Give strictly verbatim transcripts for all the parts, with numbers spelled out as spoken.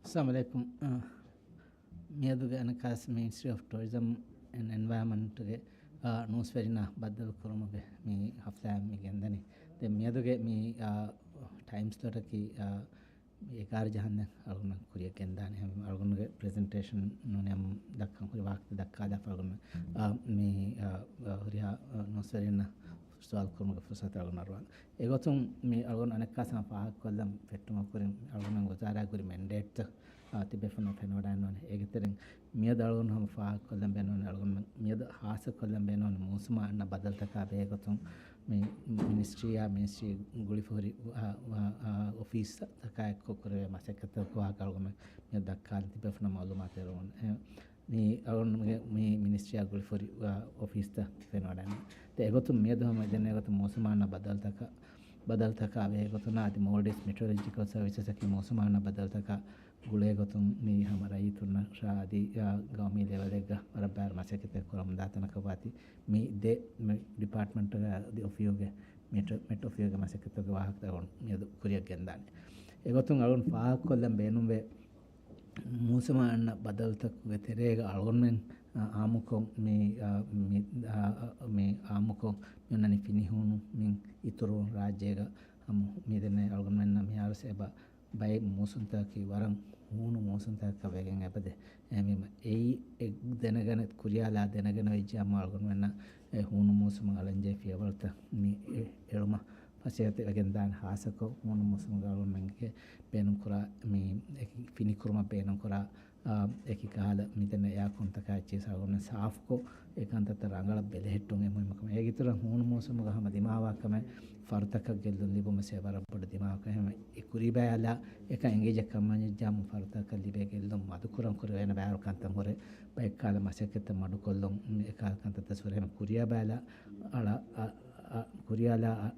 އައްސަލާމު ޢަލައިކުމް. އާ، މިއަދުގެ އަނެއްކާސް މިނިސްޓްރީ އޮފް ޓޫރިޒަމް އެންޑް އެންވަޔަރމަންޓްގެ، އާ، ނޫސްވެރިންނާ ބައްދަލުކުރުމުގެ މި ހަފްތާއިން މި ގެންދަނީ. ދެން މިއަދުގެ މި، އާ، ޓައިމް ސްލޮޓަކީ، އާ، މި އެގާރަ ޖަހަންދެން އަޅުގަނޑު ކުރިއަށް ގެންދާނެ. އަޅުގަނޑުގެ ޕްރެޒެންޓޭޝަން ނޫނީ ދައްކަން ހުރި ވާހަކަ ދައްކާލާފަ އަޅުގަނޑު، އާ، މި، އާ، އާ، ހުރިހާ، އާ، ނޫސްވެރިންނަށް ސުވާލު ކުރުމުގެ ފުރުސަތު އަޅުގަނޑު އަރުވާނެ. އެގޮތުން މި އަޅުގަނޑު އަނެއްކާސް ހަމަ ފާހަގަކޮށްލަން ފެއްޓުމަށް ކުރިން އަޅުގަނޑު ވުޒާރާ ކުރި މެންޑޭޓްތައް، އާ، ތިބޭފުޅުންނަށް ފެނިވަޑައިގަންނަވާނެ. އޭގެތެރެއިން މިއަދު އަޅުގަނޑު ހަމަ ފާހަގަކޮށްލަން ބޭނުން އަޅުގަނޑު މިއަދު ހާއްސަކޮށްލަން ބޭނުން މޫސުމާ އަންނަ ބަދަލުތަކާ ބެހޭގޮތުން މި މިނިސްޓްރީއާ މިނިސްޓްރީ ގުޅިފަހުރި، އާ، އާ، އާ، އޮފީސްތަކާއެކު ކުރެވޭ މަސައްކަތްތަކުގެ ވާހަކަ އަޅުގަނޑު މިއަދު ދައްކާލަން ތިބޭފުޅުންނަށް މައުލޫމާތު އެރުވުން. އެ، މި އަޅުގަނޑުގެ މި މިނިސްޓްރީއާ ގުޅިފަހުރި، އާ، އޮފީސްތައް ފެނިވަޑައިގަންނަވާނެ. އެގޮތުން މިއަދު ހަމަ ދެންނެވި ގޮތަށް މޫސުމާ އަންނަ ބަދަލުތަކާ، ބަދަލުތަކާ ބެހޭގޮތުން އަދި މޯލްޑިވްސް މެޓިއޮރޮލޮޖިކަލް ސަރވިސަސް އަކީ މޫސުމާ އަންނަ ބަދަލުތަކާ ގުޅޭގޮތުން މި ހަމަ ރައްޔިތުންނަށް އަދި، އާ، ގައުމީ ލެވެލެއްގަ ވަރަށް ބާރު މަސައްކަތެއް ކުރަމުންދާ ތަނަކަށް ވާތީ. މި ދެ މި ޑިޕާޓްމަންޓުގެ އަދި އޮފީހުގެ މެޓް، މެޓް އޮފީހުގެ މަސައްކަތުގެ ވާހަކަތައް މިއަދު ކުރިއަށް ގެންދާނެ. އެގޮތުން އަޅުން ފާހަގަކޮށްލަން ބޭނުންވޭ މޫސުމާ އަންނަ ބަދަލުތަކުގެ ތެރޭގަ އަޅުގަނޑުމެން، އާ، އާއްމުކޮށް މި، އާ، މި، އާ، މި އާއްމުކޮށް މި އޮންނަނީ ފިނިހޫނު މިން އިތުރުވުން ރާއްޖޭގަ ހަމަ މިދެންނެވި އަޅުގަނޑުމެންނަށް މިހާރުވެސް އެބަ ބައެއް މޫސުންތަކަކީ ވަރަށް ހޫނު މޫސުންތަކަކަށް ވެގެން އެބަދޭ. އެހެންވީމަ އެއީ އެ ދެނެގަނެ، ކުރިޔާލާ ދެނެގަނެވިއްޖެ ހަމަ އަޅުގަނޑުމެންނަށް އެ ހޫނު މޫސުމަށް އަޅަންޖެހޭ ފިޔަވަޅުތައް މި އެ އެޅުމަށް ފަސޭހަތި ވެގެންދާނެ. ހާއްސަކޮށް ހޫނު މޫސުމުގަ އަޅުގަނޑުމެންގެ ބޭނުންކުރާ މި އެކި ފިނިކުރުމަށް ބޭނުންކުރާ، އާ، އެކި ކަހަލަ މިދެންނެވި އެއާކޮންތަކާ އެއްޗިހި އަޅުގަނޑުމެން ސާފުކޮށް އެ ކަންތައްތައް ރަނގަޅަށް ބެލެހެއްޓުން އެ މުހިއްމުކަމެއް. އޭގެ އިތުރަށް ހޫނު މޫސުމުގަ ހަމަ ދިމާވާ ކަމެއް ފަރުތަކަށް ގެއްލުން ލިބުމަށް ވެސް ވަރަށް ބޮޑު ދިމާވާ ކަމެއް. އެ ކުރިބަޔާލާ އެކަން އެނގިއްޖެ ކަމަށް ވެއްޖާމު ފަރުތަކަށް ލިބޭ ގެއްލުން މަދުކުރަން ކުރެވޭނެ ބާރު ކަންތައް ހުރެ ބައެއްކާލަ މަސައްކަތްތައް މަޑުކޮށްލުން އެކަހަލަ ކަންތައްތައް ހުރެ ހަމަ ކުރިޔާ ބަޔާލާ އަޅަ، އަ، އަ، ކުރިޔާލާ އަ،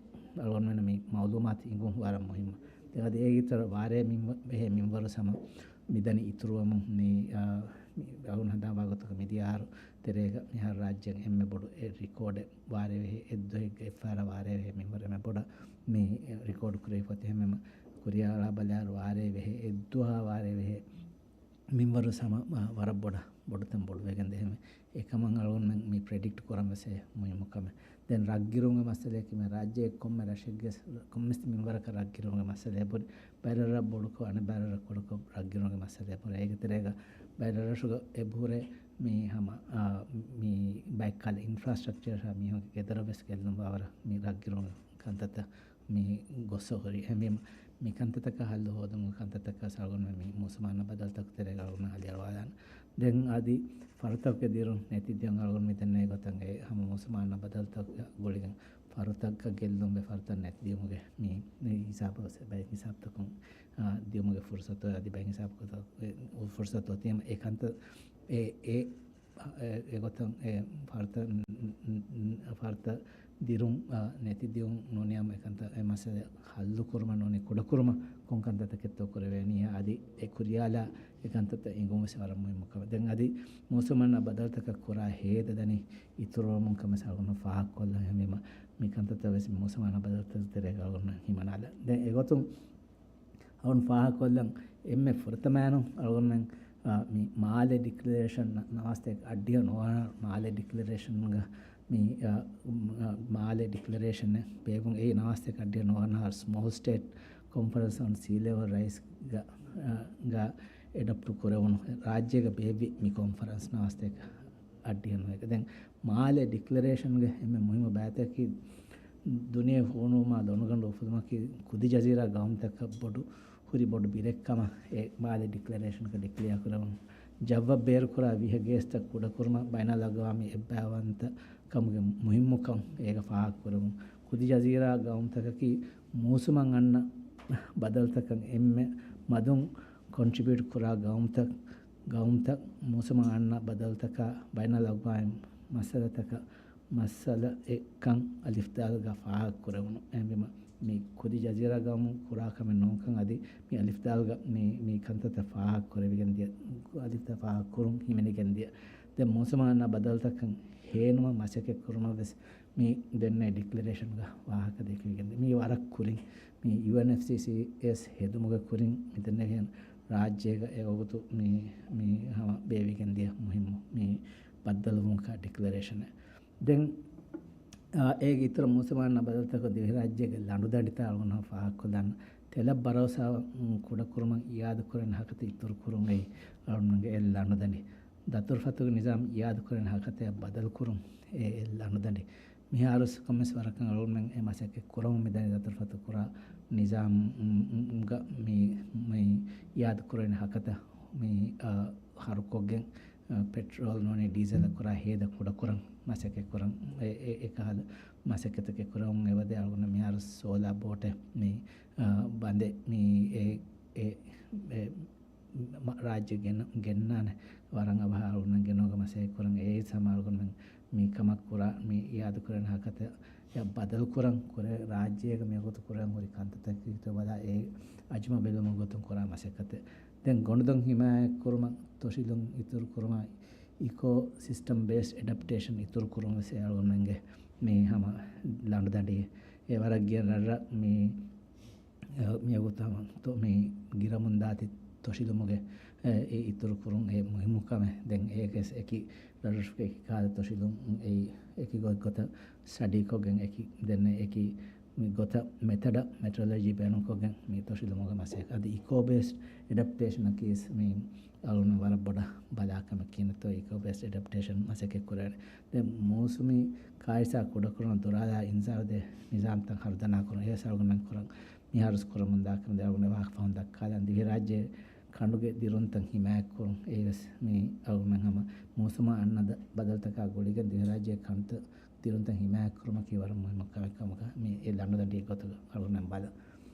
އަޅުގަނޑުމެންނަށް މި މައުލޫމާތު އިނގުން ވަރަށް މުހިއްމު. ދެން އަދި އޭގެ އިތުރަށް ވާރޭ މިން ވަ، ބެހޭ މިންވަރު ހަމަ މިދަނީ އިތުރުވަމުން މި، އާ، މި އަޅުން ހަނދާންވާ ގޮތަކަށް މިދިޔަ އަހަރު ތެރޭގަ މިހާރު ރާއްޖޭން އެންމެ ބޮޑު އެއް ރިކޯޑެއް ވާރޭ ވެހޭ އެއްދުވަހެއްގަ އެއްފަހަރާ ވާރޭ ވެހޭ މިންވަރު އެންމެ ބޮޑަށް މި ރިކޯޑް ކުރެވިފަ އޮތީ. ހަމަ ކުރިޔާ ބަލާއިރު ވާރޭ ވެހޭ އެއްދުވަހާ ވާރޭ ވެހޭ މިންވަރު ހަމަ ވަރަށް ބޮޑަށް ބޮޑުތަން ބޮޑުވެގެން ދޭ. އެކަމަށް އަޅުގަނޑުމެން މި ޕްރެޑިކްޓް ކުރަން ވެސް އެ މުހިއްމު ކަމެއް. ދެން ރަށްގިރުމުގެ މައްސަލައަކީ މި ރާއްޖޭގެ ކޮންމެ ރަށެއްގެ ކޮންމެސް މިންވަރަކަށް ރަށްގިރުމުގެ މައްސަލަ އެބުރި. ބައެއް ރަށްރަށް ބޮޑުކޮށް އަނެއް ބައެއް ރަށްރަށް ކުޑަކޮށް ރަށްގިރުމުގެ މައްސަލަ އެބުރި. އޭގެ ތެރޭގަ ބައެއް ރަށްރަށުގަ އެބަހުރޭ މި ހަމަ، އާ، މި ބައެއްކަލަ އިންފްރާސްޓްރަކްޗަރ މީހުންގެ ގެދޮރަށް ވެސް ގެއްލުން ވާވަރަށް މި ރަށްގިރުމުގެ ކަންތައްތައް މި ގޮސް ހުރި. އެހެންވީމަ، މި ކަންތައްތަކަށް ހައްލު ހޯދުމުގެ ކަންތައްތަކަށް އަޅުގަނޑުމެން މި މޫސުމާ އަންނަ ބަދަލުތަކުގެ ތެރޭގަ އަޅުގަނޑު އަލިއަޅުވާލާނެ. ދެން އަދި ފަރުތަކުގެ ދިރުން ނެތިދިޔުން އަޅުގަނޑު މިދެންނެވި ގޮތަށް އެ ހަމަ މޫސުމާ އަންނަ ބަދަލުތަކުގެ ގުޅިގެން ފަރުތަކަށް ގެއްލުންވެ ފަރުތައް ނެތިދިޔުމުގެ މި، މި ހިސާބަށް ވެސް ބައެއް ހިސާބުތަކުން، އާ، ދިޔުމުގެ ފުރުސަތު އަދި ބައެއް ހިސާބުތަކު، އެ، ފުރުސަތު އޮތީމަ އެ ކަންތައް އެ، އެ އެ، އެގޮތަށް އެ ފަރުތައް، ފަރުތައް ދިރުން، އާ، ނެތިދިއުން ނޫނީ ހަމަ އެކަންތައް އެ މައްސަލަ ހައްލުކުރުމަށް ނޫނީ ކުޑަކުރުމަށް ކޮން ކަންތައްތަކެއްތޯ ކުރެވޭނީ އަދި އެ ކުރިޔާލާ އެ ކަންތައްތައް އެނގުން ވެސް ވަރަށް މުހިއްމު ކަމެއް. ދެން އަދި މޫސުމާ އަންނަ ބަދަލުތަކަށް ކުރާ ހޭދަ ދަނީ އިތުރުވަމުން ކަމަށް އަޅުގަނޑު ފާހަގަކޮށްލަން. އެހެންވީމަ މި ކަންތައްތައް ވެސް މޫސުމާ އަންނަ ބަދަލުތަކުގެ ތެރޭގަ އަޅުގަނޑު ހިމަނާލަން. ދެން އެގޮތުން އަޅުން ފާހަގަކޮށްލަން އެންމެ ފުރަތަމައިނު އަޅުގަނޑުމެން، އާ، މި މާލެ ޑިކްލަރޭޝަން ނަ-، ނަވާސްތޭކަ އަށްޑިހަ ނުވަ ވަނަ މާލެ ޑިކްލަރޭޝަންގަ މި، އާ، މާލެ ޑިކްލަރޭޝަން ބޭއްވުން އެއީ ނަވާސްތޭކަ އަށްޑިހަ ނުވަ ވަނަ ސްމޯލް ސްޓޭޓް ކޮންފަރެންސް އޮން ސީ ލެވަލް ރައިސްގަ، އާ، ގަ އެޑޮޕްޓު ކުރެވުނު ރާއްޖޭގަ ބޭއްވި މި ކޮންފަރެންސް ނަވާސްތޭކަ އަށްޑިހަ ނުވައެއްގަ. ދެން މާލެ ޑިކްލަރޭޝަންގެ އެންމެ މުހިއްމު ބައިތަކީ ދުނިޔެ ހޫނުވުމާ ލޮނުގަނޑު އުފުލުމަކީ ކުދި ޖަޒީރާ ގައުމުތަކަށް ބޮޑު، ހުރި ބޮޑު ބިރެއްކަމަށް އެ މާލެ ޑިކްލަރޭޝަންގަ ޑިކްލެއާ ކުރެވުނު. ޖައްވަށް ބޭރުކުރާ ވިހަ ގޭސްތައް ކުޑަކުރުމަށް ބައިނަލްއަގްވާމީ އެއްބައިވަންތަކަމުގެ މުހިއްމުކަން އޭގަ ފާހަގަކުރެވުނު. ކުދި ޖަޒީރާ ގައުމުތަކަކީ މޫސުމަށް އަންނަ ބަދަލުތަކަށް އެންމެ މަދުން ކޮންޓްރިބިއުޓް ކުރާ ގައުމުތައް، ގައުމުތައް މޫސުމަށް އަންނަ ބަދަލުތަކާ ބައިނަލްއަގްވާމީ މައްސަލަތަކަށް މައްސަލައެއްކަން އަލިފްދާލުގަ ފާހަގަކުރެވުނު. އެހެންވީމަ، މި ކުދި ޖަޒީރާ ގައުމުން ކުރާ ކަމެއް ނޫންކަން އަދި މި އަލިފްދާލުގަ މި، މި ކަންތައްތައް ފާހަގަކުރެވިގެން ދިޔަ، އަލިފްދާ ފާހަގަކުރުން ހިމެނިގެން ދިޔަ. ދެން މޫސުމަށް އަންނަ ބަދަލުތަކަށް ހޭނުމަށް މަސައްކަތް ކުރުމަށް ވެސް މި ދެންނެވި ޑިކްލަރޭޝަންގަ ވާހަކަ ދެކެވިގެން ދިޔަ. މީ ވަރަށް ކުރިން މި ޔޫއެންއެފްސީސީއެސް ހެދުމުގެ ކުރިން މި ދެންނެވިހެން ރާއްޖޭގަ އެ ވަގުތު މި، މި ހަމަ ބޭއްވިގެން ދިޔަ މުހިއްމު މި ބައްދަލުވުމަކާ ޑިކްލަރޭޝަނެއް. ދެން، އާ، އޭގެ އިތުރަށް މޫސުމާނަ ބަދަލުތަކުގަ ދިވެހިރާއްޖޭގެ ލަނޑުދަނޑިތައް އަޅުގަނޑު ފާހަގަކޮށްލާނަން. ތެލަށް ބަރޯސާ، މް، ކުޑަކުރުމަށް އިއާދަކުރެވެން ހަކަތަ އިތުރުކުރުން އެއީ އަޅުގަނޑުގެ އެއް ލަނޑުދަނޑި. ދަތުރުފަތުގެ ނިޒާމް އިއާދަކުރެވެން ހަކަތަ ބަދަލުކުރުން އެ، އެއް ލަނޑުދަނޑި. މިހާރު ކޮންމެސް ވަރަކަށް އަޅުގަނޑުމެން އެ މަސައްކަތް ކުރަމުން މިދަނީ. ދަތުރުފަތު ކުރާ ނިޒާމް، މް، މް، ގަ މި، މި އިއާދަކުރެވެން ހަކަތަ މި، އާ، ހަރުކޮށްގެން، އާ، ޕެޓްރޯލް ނޫނީ ޑީޒަލަށް ކުރާ ހޭދަ ކުޑަކުރަން މަސައްކަތް ކުރަން. އެ، އެ، އެކަހަލަ މަސައްކަތަކެއް ކުރަމުން އެބަދޭ. އަޅުގަނޑަށް މިހާރު ސޯލާ ބޯޓެއް މި، އާ، ބަނދެ މި އެ، އެ، އެ، މަ-، ރާއްޖެ ގެން-، ގެންނާނެ. ވަރަށް އަވަހަށް އަޅުގަނޑަށް ގެނައުމުގެ މަސައްކަތް ކުރަން. އެއީ ހަމަ އަޅުގަނޑުމެން މި ކަމަށް ކުރާ މި އިއާދަކުރެވެން ހަކަތަ އެ ބަދަލުކުރަން ކުރެ ރާއްޖޭގަ މިވަގުތު ކުރަން ހުރި ކަންތައްތަކީ ބަލާ އެ އަޒުމަ ބެލުމުގެ ގޮތުން ކުރާ މަސައްކަތެއް. ދެން ގޮނޑުދޮށް ހިމާޔަތްކުރުމަށް، ތޮށިލުން އިތުރުކުރުމަށް، އިކޯ ސިސްޓަމް ބޭސްޑް އެޑަޕްޓޭޝަން އިތުރުކުރުން ވެސް އެ އަޅުގަނޑުމެންގެ މި ހަމަ ލަނޑުދަނޑި. އެ ވަރަށް ގިޔަ ރަށްރަށް މި މިވަގުތު ހަމަ ތޮ-، މި ގިރަމުންދާތި ތޮށިލުމުގެ އެ، އެ އިތުރުކުރުން އެ މުހިއްމު ކަމެއް. ދެން އޭގެސް އެކި ރަށްރަށުގެ އެކި ކަހަލަ ތޮށިލުން އެ އެކި ގޮތްގޮތަށް ސްޓަޑީކޮށްގެން އެކި ދެން އެކި މި ގޮތަށް މެތަޑަށް މެޓްރޮލޮޖީ ބޭނުންކޮށްގެން މި ތޮށިލުމުގެ މަސައްކަތް. އަދި އިކޯ ބޭސްޑް އެޑަޕްޓޭޝަނަކީ މި އަޅުގަނޑު ވަރަށް ބޮޑަށް ބަލާ ކަމެއް ކިހިނެއްތޯ އިކޯ ބޭސްޑް އެޑަޕްޓޭޝަން މަސައްކަތް ކުރެވޭނެ. ދެން މޫސުމީ ކާރިސާ ކުޑަކުރުމަށް ދުރާލާ އިންޒާރު ދޭ ނިޒާމްތައް ހަރުދަނާކުރުން އެވެސް އަޅުގަނޑުމެން ކުރަން މިހާރުސް ކުރަމުންދާ ކަމެއް. ދެން އަޅުގަނޑު ވާހަކަ ފަހުން ދައްކާލަން ދިވެހިރާއްޖޭ ކަނޑުގެ ދިރުންތައް ހިމާޔަތްކުރުން އެވެސް މި އަޅުގަނޑުމެން ހަމަ މޫސުމާ އަންނަ ބަދަލުތަކާ ގުޅިގެން ދިވެހިރާއްޖޭ ކަނޑު ދިރުންތައް ހިމާޔަތްކުރުމަކީ ވަރަށް މުހިއްމު ކަމެއް ކަމަކަށް މި އެ ލަނޑުދަނޑި ގޮތުގަ އަޅުގަނޑުމެން ބަލަން.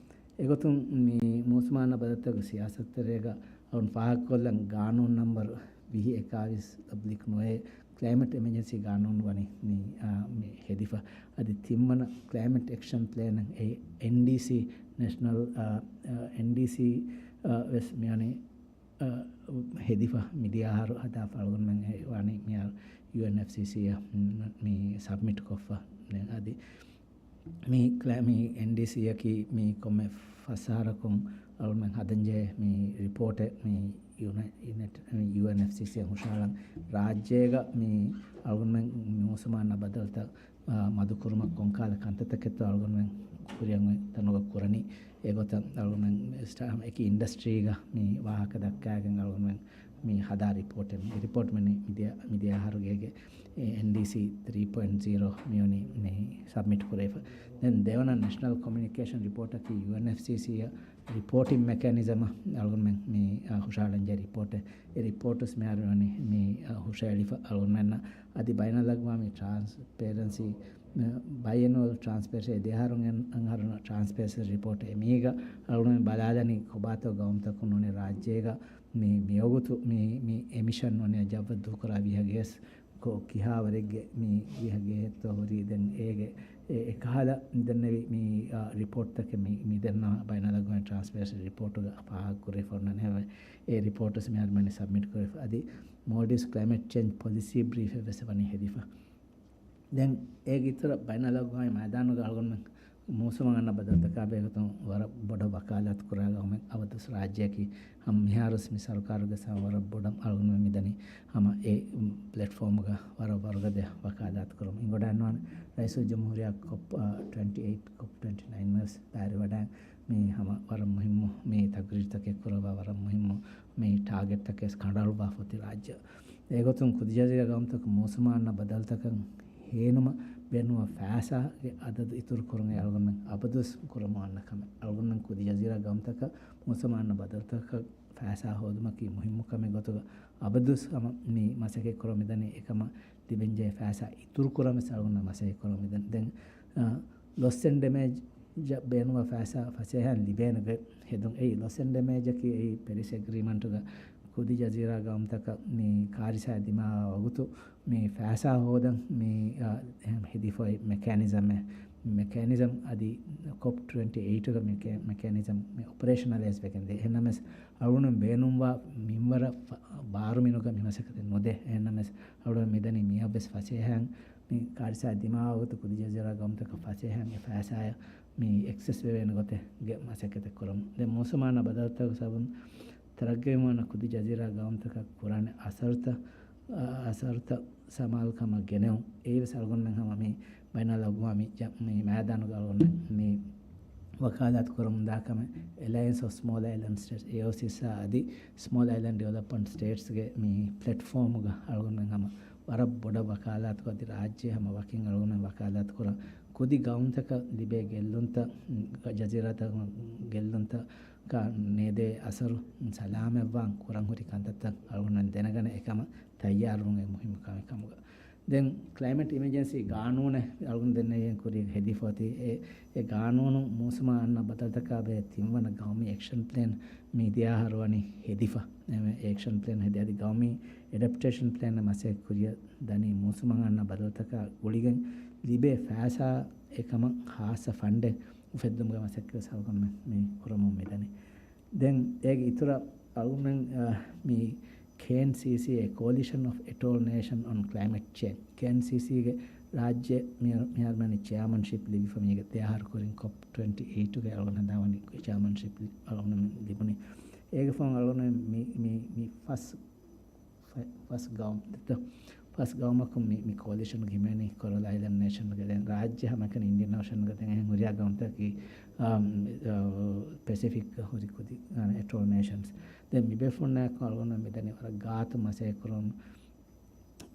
އެގޮތުން މި މޫސުމާ އަންނަ ބަދަލުތަކުގެ ސިޔާސަތުތެރޭގަ އަޅުން ފާހަގަކޮށްލަން ގާނޫނު ނަންބަރު ވިހި އެކާވީސް އޮބްލިކް ނުވައެއް ކްލައިމެޓް އެމަޖެންސީ ގާނޫނު ވަނީ މި، އާ، މި ހެދިފަ. އަދި ތިންވަނަ ކްލައިމެޓް އެކްޝަން ޕްލޭނަށް އެ އެންޑީސީ ނޭޝަނަލް، އާ، އާ، އެންޑީސީ، އާ، ވެސް މިވަނީ، އާ، ހެދިފަ. މިދިޔަ އަހަރު ހަދާފަ އަޅުގަނޑުމެން އެ ވަނީ މިއަށް ޔޫއެންއެފްސީސީއަށް މި ސަބްމިޓް ކޮށްފަ. ދެން އަދި މި ކްލަ-، މި އެންޑީސީއަކީ މި ކޮންމެ ފަސް އަހަރަކުން އަޅުގަނޑުމެން ހަދަންޖެހޭ މި ރިޕޯޓެއް މި ޔުނަ-، ޔުނައިޓް-، މި ޔޫއެންއެފްސީސީއަށް ހުށަހަޅަން. ރާއްޖޭގަ މި އަޅުގަނޑުމެން މި މޫސުމާ އަންނަ ބަދަލުތައް، އާ، މަދުކުރުމަށް ކޮންކަހަލަ ކަންތައްތަކެއްތޯ އަޅުގަނޑުމެން ކުރިއަށް އޮތް ތަނުގަ ކުރަނީ. އެގޮތަށް އަޅުގަނޑުމެން ސްޓާ-، އެކި އިންޑަސްޓްރީގަ މި ވާހަކަ ދައްކާގެން އަޅުގަނޑުމެން މި ހަދާ ރިޕޯޓެއް. މި ރިޕޯޓް މި މިދިޔަ، މިދިޔަ އަހަރުގޭގެ އެ އެންޑީސީ ތްރީ ޕޮއިންޓް ޒީރޯ މިވަނީ މި ސަބްމިޓް ކުރެވިފަ. ދެން ދެވަނަ ނޭޝަނަލް ކޮމިއުނިކޭޝަން ރިޕޯޓަކީ ޔޫއެންއެފްސީސީއަށް ރިޕޯޓިން މެކޭނިޒަމަށް އަޅުގަނޑުމެން މި، އާ، ހުށަހަޅަންޖެހޭ ރިޕޯޓެއް. އެ ރިޕޯޓުސް މިހާރު ވަނީ މި، އާ، ހުށަހެޅިފަ އަޅުގަނޑުމެންނަށް. އަދި ބައިނަލްއަގްވާމީ ޓްރާންސްޕޭރެންސީ، އާ، ބައިއެނުއަލް ޓްރާންސްޕޭރެންސީ އެ ދެއަހަރު އަން-، އަންހަރުން ޓްރާންސްޕޭރެންސީ ރިޕޯޓް އެ މީގަ އަޅުގަނޑުމެން ބަލާލަނީ ކޮބާތޯ ގައުމުތަކުން ނޫނީ ރާއްޖޭގަ މި، މިވަގުތު މި، މި އެމިޝަން ނޫނީ ޖައްވަށް ދޫކުރާ ވިހަ ގޭސް ކޮ-، ކިހާވަރެއްގެ މި ވިހަ ގޭހެއްތޯ ހުރީ. ދެން އޭގެ އެ، އެކަހަލަ ދެންނެވި މި، އާ، ރިޕޯޓްތަކެއް މި، މި ދެންނަ ބައިނަލްއަގްވާމީ ޓްރާންސްޕޭރެންސީ ރިޕޯޓުގަ ފާހަގަކުރެވިފަ އޮންނަން ހެވެ. އެ ރިޕޯޓުސް މިހާރު ވަނީ ސަބްމިޓް ކުރެވިފަ. އަދި މޯލްޑިވްސް ކްލައިމެޓް ޗޭންޖް ޕޮލިސީ ބްރީފެއް ވެސް ވަނީ ހެދިފަ. ދެން އޭގެ އިތުރަށް ބައިނަލްއަގްވާމީ މައިދާނުގަ އަޅުގަނޑުމެން މޫސުމަށް އަންނަ ބަދަލުތަކާ ބެހޭގޮތުން ވަރަށް ބޮޑަށް ވަކާލާތު ކުރާ ގައުމެއް އަބަދުވެސް ރާއްޖެއަކީ. ހަމަ މިހާރުވެސް މި ސަރުކާރުގެ ސަމަ ވަރަށް ބޮޑަށް އަޅުގަނޑުމެން މިދަނީ ހަމަ އެ ޕްލެޓްފޯމުގަ ވަރަށް ވަރުގަދަ ވަކާލާތު ކުރަމުން. އިނގޮޑާންވާނެ ރައީސުލްޖުމްހޫރިއްޔާ ކޮޕް، އާ، ޓްވެންޓީ އެއިޓް، ކޮޕް ޓްވެންޓީ ނައިން ވެސް ބައިވެރިވަޑައި މި ހަމަ ވަރަށް މުހިއްމު މި ތަގްރީރުތަކެއް ކުރައްވާ ވަރަށް މުހިއްމު މި ޓާގެޓްތަކެއް ކަނޑައަޅުއްވާފަ އޮތީ ރާއްޖެ. އެގޮތުން ކުދިޖަޒީރާ ގައުމުތަކުން މޫސުމަށް އަންނަ ބަދަލުތަކަށް ހޭނުމަށް ބޭނުންވާ ފައިސާގެ އަދަދު އިތުރުކުރުން އެ އަޅުގަނޑުމެން އަބަދުވެސް ކުރަމުން އަންނަ ކަމެއް. އަޅުގަނޑުމެން ކުދިޖަޒީރާ ގައުމުތަކަށް މޫސުމަށް އަންނަ ބަދަލުތަކަށް ފައިސާ ހޯދުމަކީ މުހިއްމު ކަމެއް ގޮތުގަ އަބަދުވެސް ހަމަ މި މަސައްކަތް ކުރަމުން މިދަނީ. އެކަމަށް ލިބެންޖެހޭ ފައިސާ އިތުރު ކުރަމުން ވެސް އަޅުގަނޑުމެން މަސައްކަތް ކުރަމުން މިދަނީ. ދެން، އާ، ލޮސް އެންޑް ޑެމޭޖަށް ބޭނުންވާ ފައިސާ ފަސޭހައިން ލިބޭނެ ގޮތް ހެދުން. އެއީ ލޮސް އެންޑް ޑެމޭޖަކީ އެއީ ޕެރިސް އެގްރީމަންޓުގަ ކުދި ޖަޒީރާ ގައުމުތަކަށް މި ކާރިސާ ދިމާވާ ވަގުތު މި ފައިސާ ހޯދަން މި، އާ، އެހެން ހެދިފައި މެކޭނިޒަމެއް، މެކޭނިޒަމް އަދި ކޮޕް ޓްވެންޓީ އެއިޓުގަ މި ކެ-، މެކޭނިޒަމް މި އޮޕަރޭޝަނަލައިޒް ވެގެން ދޭ. އެހެންނަމަވެސް އަޅުގަނޑު ބޭނުންވާ މިންވަރަށް ފަ-، ބާރުމިނުގަ މި މަސައްކަތެއް ނުދޭ. އެހެންނަމަވެސް އަޅުގަނޑު މިދަނީ މިއަށްވެސް ފަސޭހައިން މި ކާރިސާ ދިމާވާ ވަގުތު ކުދި ޖަޒީރާ ގައުމުތަކަށް ފަސޭހައިން އެ ފައިސާއަށް މި އެކްސެސް ވެވޭނެ ގޮތެއްގެ މަސައްކަތެއް ކުރަމުން. ދެން މޫސުމާނާ ބަދަލުތަކުގެ ސަބަބުން ތަރައްގަވެމުން ކުދި ޖަޒީރާ ގައުމުތަކަށް ކުރާނެ އަސަރުތައް، އަ، އަސަރުތައް ސަމާލުކަމަށް ގެނެވުން. އެއީވެސް އަޅުގަނޑުމެން ހަމަ މި ބައިނަލްއަގުވާމީ ޖަ-، މި މައިދާނުގަ އަޅުގަނޑުމެން މި ވަކާލާތު ކުރަމުންދާ ކަމެއް، އެލައިންސް އޮފް ސްމޯލް އައިލެންޑް ސްޓޭޓްސް، އޭއޯސީސް، އަދި ސްމޯލް އައިލެންޑް ޑިވެލޮޕްމަންޓް ސްޓޭޓްސްގެ މި ޕްލެޓްފޯމުގަ އަޅުގަނޑުމެން ހަމަ ވަރަށް ބޮޑަށް ވަކާލާތު އަދި ރާއްޖެ ހަމަ ވަކިން އަޅުގަނޑުމެން ވަކާލާތު ކުރަން. ކުދި ގައުމުތަކަށް ލިބޭ ގެއްލުންތައް، ޖަޒީރާތަކުން ގެއްލުންތަކަށް ނޭދޭ އަސަރު ސަލާމަތްވާން ކުރަން ހުރި ކަންތައްތައް އަޅުގަނޑުމެން ދެނެގަނެ އެކަމަށް ތައްޔާރުވުން އެއް މުހިއްމު ކަމެއް ކަމުގަ. ދެން ކްލައިމެޓް އިމަޖެންސީ ގާނޫނެއް އަޅުގަނޑު ދެންނެވިގެން ކުރިއަށް ހެދިފަ އޮތީ. އެ، އެ ގާނޫނު މޫސުމާ އަންނަ ބަދަލުތަކާ ބެހޭ ތިންވަނަ ގައުމީ އެކްޝަން ޕްލޭން މިދިޔަ އަހަރު ވަނީ ހެދިފަ. އެ އެކްޝަން ޕްލޭން ހެދި އަދި ގައުމީ އެޑަޕްޓޭޝަން ޕްލޭން މަސައްކަތް ކުރިއަށް ދަނީ މޫސުމާ އަންނަ ބަދަލުތަކާ ގުޅިގެން ލިބޭ ފައިސާ އެކަމަށް ހާއްސަ ފަންޑެއް އުފެއްދުމުގެ މަސައްކަތް ސަރުކަމެއް މި ކުރަމުން މިދަނީ. ދެން އޭގެ އިތުރަށް އަޅުގަނޑުމެން، އަ، މި ކޭއެންސީސީ، އެ ކޯލިޝަން އޮފް އެޓޯލް ނޭޝަން އޮން ކްލައިމެޓް ޗޭންޖް. ކޭއެންސީސީގެ ރާއްޖެ މި-، މިހާރު މިދަނީ ޗެއާމަންޝިޕް ލިބިފަ މީގެ ދެއަހަރު ކުރިން ކޮޕް ޓްވެންޓީ އެއިޓުގެ އަޅުގަނޑު ހަނދާންވަނީ ޗެއާމަންޝިޕް އަޅުގަނޑުމެން ލިބުނީ. އޭގެ ފަހުން އަޅުގަނޑުމެން މި، މި، މި ފަސް ފަ-، ފަސް ގައުމު، ދެތަ-، ފަސް ގައުމަކުން މި، މި ކޯލިޝަންގެ ހިމެނި ކޮރަލް އައިލެންޑް ނޭޝަންގެ ދެން ރާއްޖެ ހަމައެކަނި އިންޑިއަން އޯޝަންގެ ދެން އެހެން ހުރިހާ ގައުމުތަކަކީ، އާ، އާ، ޕެސިފިކްގަ ހުރި ކުދި، އާ، އެޓޯލް ނޭޝަންސް. ދެން މި ބޭފުޅުންނާއެކު އަޅުގަނޑު މިދަނީ ވަރަށް ގާތު މަސައްކަތް ކުރަމުން.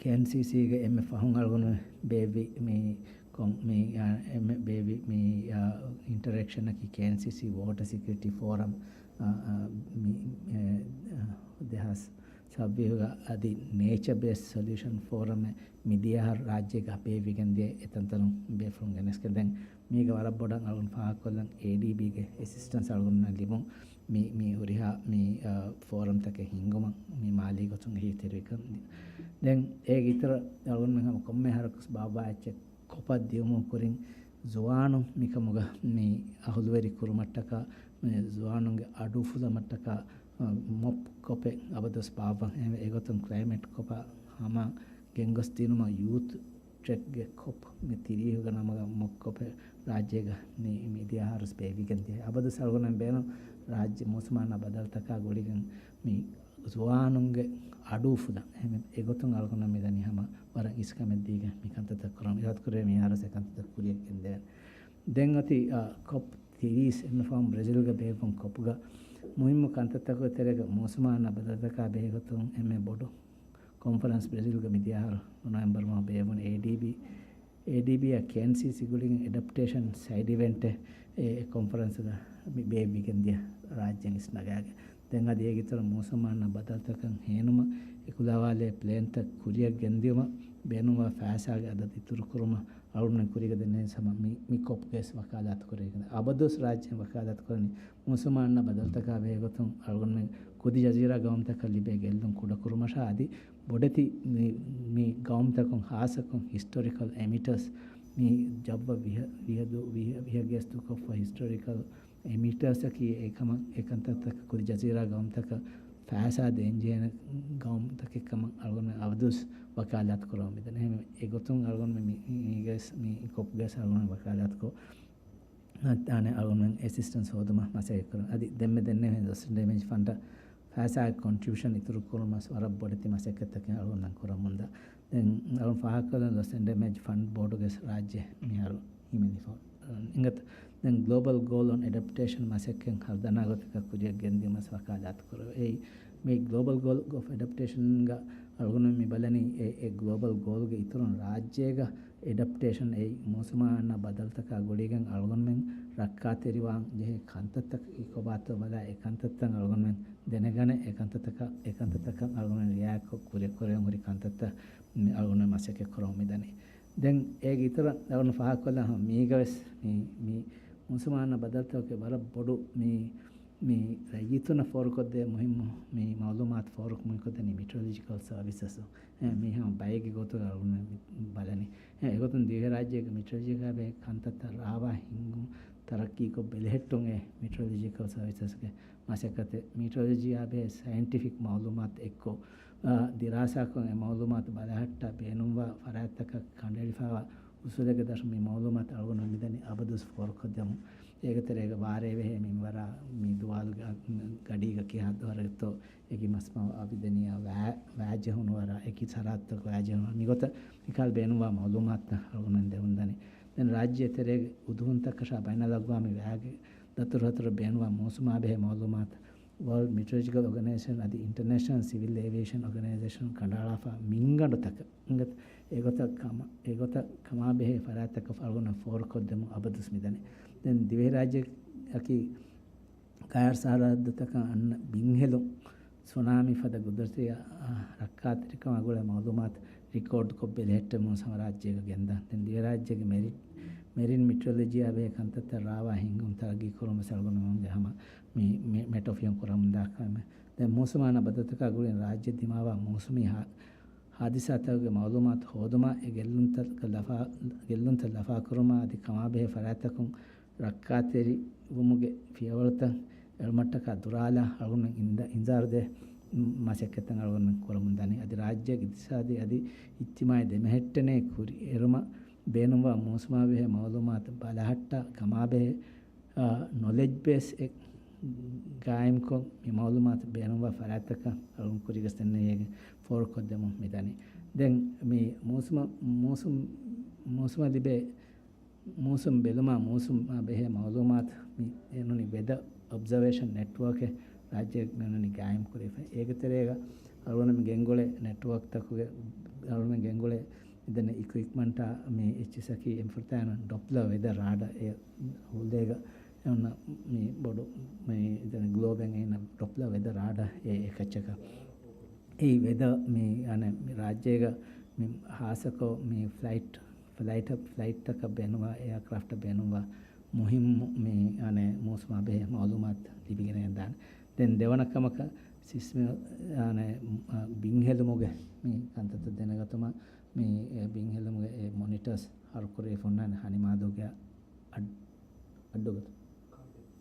ކޭއެންސީސީގެ އެންމެ ފަހުން އަޅުގަނޑު ބޭއްވި މި ކޮން-، މި، އާ، އެންމެ ބޭއްވި މި، އާ، އިންޓަރެކްޝަނަކީ ކޭއެންސީސީ ވޯޓަރ ސެކިއުރިޓީ ފޯރަމް، އާ، އާ، މި، އެ، އާ، ދެހާސް ސައްވީހުގަ އަދި ނޭޗަ ބޭސް ސޮލިއުޝަން ފޯރަމެއް މިދިޔަ އަހަރު ރާއްޖޭގަ ބޭއްވިގެން ދިޔަ އެތަންތަނުން ބޭފުޅުން ގެނެސްގެން ދެން މީގަ ވަރަށް ބޮޑަށް އަޅުގަނޑު ފާހަގަކޮށްލަން އޭޑީބީގެ އެސިސްޓެންސް އަޅުގަނޑުމެން ލިބުން މި، މި ހުރިހާ މި، އާ، ފޯރަމްތަކެއް ހިންގުމަށް މި މާލީ ގޮތުން އެހީތެރިވިކަން. ދެން އޭގެ އިތުރަށް އަޅުގަނޑުމެން ހަމަ ކޮންމެ އަހަރަކުވެސް ބާއްވާ އެއްޗެއް ކޮޕަށް ދިއުމުގެ ކުރިން ޒުވާނުން މިކަމުގަ މި އަހުލުވެރި ކުރުމަށްޓަކާ، މި ޒުވާނުންގެ އަޑު އުފުލުމަށްޓަކާ، މޮޕް ކޮޕެއް އަބަދުވެސް ބާއްވަން. އެ-، އެގޮތުން ކްލައިމެޓް ކޮޕަށް ހަމަ ގެންގޮސްދިނުމަށް ޔޫތު ޓްރެކްގެ ކޮޕް މި ތިރީހުގެ ނަމުގަ މޮޕް ކޮޕެއް ރާއްޖޭގަ މި، މިދިޔަ އަހަރުވެސް ބޭއްވިގެން ދިޔަ. އަބަދުވެސް އަޅުގަނޑުމެން ބޭނުން ރާއްޖެ މޫސުމާ އަންނަ ބަދަލުތަކާ ގުޅިގެން މި ޒުވާނުންގެ އަޑު އުފުލަން. އެހެން އެގޮތުން އަޅުގަނޑު މިދަނީ ހަމަ ވަރަށް އިސްކަމެއް ދީގެން މި ކަންތައްތައް ކުރަމުން. އިރާދަކުރޭ މިހާރުވެސް އެ ކަންތައްތައް ކުރިއަށް ގެންދެވެން. ދެން އޮތީ، އާ، ކޮޕް ތިރީސް އެންމެ ފަހުން ބްރެޒިލްގަ ބޭއްވުން. ކޮޕްގަ މުހިއްމު ކަންތައްތަކުގެ ތެރޭގަ މޫސުމާ އަންނަ ބަދަލުތަކާ ބެހޭގޮތުން އެންމެ ބޮޑު ކޮންފަރެންސް ބްރެޒިލްގަ މިދިޔަ އަހަރު ނޮވެމްބަރު މަހު ބޭއްވުނު އޭޑީބީ، އޭޑީބީއާ ކޭއެންސީސީ ގުޅިގެން އެޑަޕްޓޭޝަން ސައިޑް އިވެންޓެއް އެ، އެ ކޮންފަރެންސްގަ މި ބޭއްވިގެން ދިޔަ ރާއްޖެން އިސްނަގާގެން. ދެން އަދި އޭގެ އިތުރަށް މޫސުމާ އަންނަ ބަދަލުތަކަށް ހޭނުމަށް އެކުލަވާލޭ ޕްލޭންތައް ކުރިއަށް ގެންދިއުމަށް ބޭނުންވާ ފައިސާގެ އަދަދު އިތުރުކުރުމަށް އަޅުގަނޑުމެން ކުރީގަ ދެންނެވި ހަމަ މި، މި ކޮޕްގައި ވަކާލާތު ކުރެވިގެން އަބަދުވެސް ރާއްޖެ ވަކާލާތު ކުރަނީ މޫސުމާ އަންނަ ބަދަލުތަކާ ބެހޭގޮތުން އަޅުގަނޑުމެން ކުދި ޖަޒީރާ ގައުމުތަކަށް ލިބޭ ގެއްލުން ކުޑަކުރުމަށާ އަދި ބޮޑެތި މި، މި ގައުމުތަކުން ހާއްސަކޮށް ހިސްޓޮރިކަލް އެމިޓަރސް މި ޖައްވަ ވިހަ، ވިހަ ދު-، ވިހަ، ވިހަ ގެސް ދޫކޮށްފަ ހިސްޓޮރިކަލް އެމިޓަރސްއަކީ އެކަމަށް އެކަންތައްތަކަށް ކުދި ޖަޒީރާ ގައުމުތަކަށް ފައިސާ ދޭންޖެހޭނެ ގައުމުތަކެއް ކަމަށް އަޅުގަނޑުމެން އަބަދުވެސް ވަކާލާތު ކުރަމުން މިދަނީ. އެހެން އެގޮތުން އަޅުގަނޑުމެން މި، މީގަސް މި ކޮޕްގަސް އަޅުގަނޑުމެން ވަކާލާތުކޮށް އަނެއް އަޅުގަނޑުމެން އެސިސްޓެންސް ހޯދުމަށް މަސައްކަތް ކުރަން. އަދި ދެންމެ ދެންނެވި ލޮސް އެންޑް ޑޭމޭޖް ފަންޑަށް ފައިސާ ކޮންޓްރިބިއުޝަން އިތުރު ކުރުމަށް ވަރަށް ބޮޑެތި މަސައްކަތްތަކެއް އަޅުގަނޑުމެން ކުރަމުންދާ. ދެން އަޅުން ފާހަގަކޮށްލަން ލޮސް އެންޑް ޑޭމޭޖް ފަންޑް ބޯޑުގެ ރާއްޖެ މިހާރު ހިމެނިފަ އިނގޭތަ؟ ދެން ގްލޯބަލް ގޯލް އޮން އެޑަޕްޓޭޝަން މަސައްކަތް ހަރުދަނާ ގޮތަކަށް ކުރިއަށް ގެންދިއުމަށް ވަކާލާތު ކުރެވޭ. އެއީ މި ގްލޯބަލް ގޯލް އޮފް އެޑަޕްޓޭޝަންގަ އަޅުގަނޑު މި ބަލަނީ އެ، އެ ގްލޯބަލް ގޯލްގެ އިތުރުން ރާއްޖޭގަ އެޑަޕްޓޭޝަން އެއީ މޫސުމާ އަންނަ ބަދަލުތަކާ ގުޅިގެން އަޅުގަނޑުމެން ރައްކާތެރިވާން ޖެހޭ ކަންތައްތަކަކީ ކޮބާތޯ ބަލާ އެ ކަންތައްތައް އަޅުގަނޑުމެން ދެނެގަނެ އެ ކަންތައްތަކަށް، އެ ކަންތައްތަކަށް އަޅުގަނޑުމެން ރިއާކޮށް ކުރިއަށް ކުރެވެން ހުރި ކަންތައްތައް މި އަޅުގަނޑުމެން މަސައްކަތް ކުރަމުން މިދަނީ. ދެން އޭގެ އިތުރަށް އަޅުގަނޑު ފާހަގަކޮށްލާ މީގަވެސް މި، މި މޫސުމާ އަންނަ ބަދަލުތަކުގެ ވަރަށް ބޮޑު މި މި ރައްޔިތުންނަށް ފޯރުކޮށްދޭ މުހިއްމު މި މައުލޫމާތު ފޯރުކޮށްދޭ މިޓްރޮލޮޖިކަލް ސަރވިސަސް. އެ، މި ހަމަ ބައެއްގެ ގޮތުގަ އަޅުގަނޑުމެން ބަލަނީ. އެ، އެގޮތުން ދިވެހިރާއްޖޭގެ މިޓްރޮލޮޖީގަ ބެހޭ ކަންތައްތައް ރާވާ ހިންގުން ތަރައްޤީކޮށް ބެލެހެއްޓުން އެ މިޓްރޮލޮޖިކަލް ސަރވިސަސްގެ މަސައްކަތެއް. މިޓްރޮލޮޖީއާ ބެހޭ ސައިންޓިފިކް މައުލޫމާތު އެއްކޮށް، އާ، ދިރާސާކޮށް އެ މައުލޫމާތު ބަލަހައްޓާ ބޭނުންވާ ފަރާތްތަކަށް ކަނޑައެޅިފައިވާ އުސޫލެއްގެ ދަށުން މި މައުލޫމާތު އަޅުގަނޑު މިދަނީ އަބަދުސް ފޯރުކޮށްދެމުން. އޭގެ ތެރޭގަ ވާރޭ ބެހޭ މިންވަރާ މި ދުވާލުގެ ގަޑީގަ ކިހާ ދުވަހަކުތޯ އެކި މަސްމައު އަބިދެނިޔާ ވާ-، ވާޖެހުނު ވަރާ، އެކި ސަރަހައްދުތަކު ވާޖެހުނު ވަރާ، މިގޮތަށް މިކަހަލަ ބޭނުންވާ މައުލޫމާތުތައް އަޅުގަނޑުމެން ދެމުންދަނީ. ދެން ރާއްޖެ ތެރޭގެ އުދުހުންތަކަށާ ބައިނަލްއަގްވާމީ ވައިގެ ދަތުރުފަތުރަށް ބޭނުންވާ މޫސުމާ ބެހޭ މައުލޫމާތު، ވޯލްޑް މިޓިއޮލޮޖިކަލް އޯގަނައިޒޭޝަން އަދި އިންޓަރނޭޝަނަލް ސިވިލް އޭވިއޭޝަން އޯގަނައިޒޭޝަން ކަނޑައަޅާފަ މިންގަނޑުތަކަށް އިނގޭތޯ. އެގޮތަށް ކަމަށް، އެގޮތަށް ކަމާބެހޭ ފަރާތްތަކަށް އަޅުގަނޑު ފޯރުކޮށްދެމުން އަބަދުސް މިދަނީ. ދެން ދިވެހިރާއްޖެއަކީ ޣައިރު ސަރަހައްދުތަކަށް އަންނަ ބިންހެލުން، ސުނާމީ ފަދަ ގުދުރަތީ ރައްކާތެރިކަމާ ގުޅޭ މައުލޫމާތު ރިކޯޑްކޮށް ބެލެހެއްޓެމުން ހަމަ ރާއްޖޭގަ ގެންދާނެ. ދެން ދިވެހިރާއްޖޭގެ މެރިން، މެރިން މިޓިއޮލޮޖީއާ ބެހޭ ކަންތައްތައް ރާވާ ހިންގުން ތަރައްގީ ކުރުމަށް އަޅުގަނޑުމެންގެ ހަމަ މި، މި މެޓް އޮފް ވިއުން ކުރަމުންދާ ކަމެއް. ދެން މޫސުމާނާ ބަދަލުތަކާ ގުޅިގެން ރާއްޖެ ދިމާވާ މޫސުމީ ހާ-، ހާދިސާތަކުގެ މައުލޫމާތު ހޯދުމާ އެ ގެއްލުންތަކަށް ލަފާ، ގެއްލުންތައް ލަފާކުރުމާ އަދި ކަމާބެހޭ ފަރާތްތަކުން ރައްކާތެރިވުމުގެ ފިޔަވަޅުތައް އެޅުމަށްޓަކާ ދުރާލާ އަޅުގަނޑުމެން އިންދަ-، އިންޒާރުދޭ މަސައްކަތްތައް އަޅުގަނޑުމެން ކުރަމުންދަނީ. އަދި ރާއްޖޭގެ އިގްތިސާދީ އަދި އިޖްތިމާޢީ ދެމެހެއްޓެނޭ ކުރިއެރުމަށް ބޭނުންވާ މޫސުމާ ބެހޭ މައުލޫމާތު ބަލަހައްޓާ ކަމާބެހޭ، އާ، ނޮލެޖް ބޭސް އެއް ގާއިމްކޮށް، މި މައުލޫމާތު ބޭނުންވާ ފަރާތްތަކަށް އަޅުގަނޑު ކުރިގަސްދެންނެވި ފޯރުކޮށްދެމުން މިދަނީ. ދެން މި މޫސުމަ-، މޫސުމް-، މޫސުމަށް ލިބޭ މޫސުން ބެލުމާ، މޫސުމާ ބެހޭ މައުލޫމާތު މި އެނޫނީ ވެދަ އޮބްޒަވޭޝަން ނެޓްވޯކެއް ރާއްޖޭގަ މި އޮންނަނީ ގާއިމް ކުރެވިފަ. އޭގެ ތެރޭގަ އަޅުގަނޑުމެން ގެންގުޅޭ ނެޓްވޯކްތަކުގެ އަޅުގަނޑުމެން ގެންގުޅޭ މިދެންނެވި އިކުއިޕްމަންޓާ މި އެއްޗިސްއަކީ އެންފުރިތާނަ ޑޮޕްލަ ވެދަ ރާޑަ އެ ހުޅުލޭގަ އެ އޮންނަ މި ބޮޑު މި ދެން ގްލޯބެއް އިންނަ ޑޮޕްލަ ވެދަ ރާޑަ އެ އެކައްޗަކަށް. އެއީ ވެދަ މި އަނެއް މި ރާއްޖޭގަ މި ހާއްސަކޮށް މި ފްލައިޓް، ފްލައިޓަށް، ފްލައިޓްތަކަށް ބޭނުންވާ، އެއާކްރާފްޓަށް ބޭނުންވާ މުހިއްމު މި އަނެއް މޫސުމާ ބެހޭ މައުލޫމާތު ލިބިގެން ދާނެ. ދެން ދެވަނަ ކަމަކަށް ސިސްމި އަނެއް ބިންހެލުމުގެ މި ކަންތައްތައް ދެނެގަތުމަށް މި އެ ބިންހެލުމުގެ އެ މޮނިޓަރސް ހަރުކުރެވިފަ އޮންނާނެ ހަނިމާދޫގެ އަޑް-، އައްޑުގަ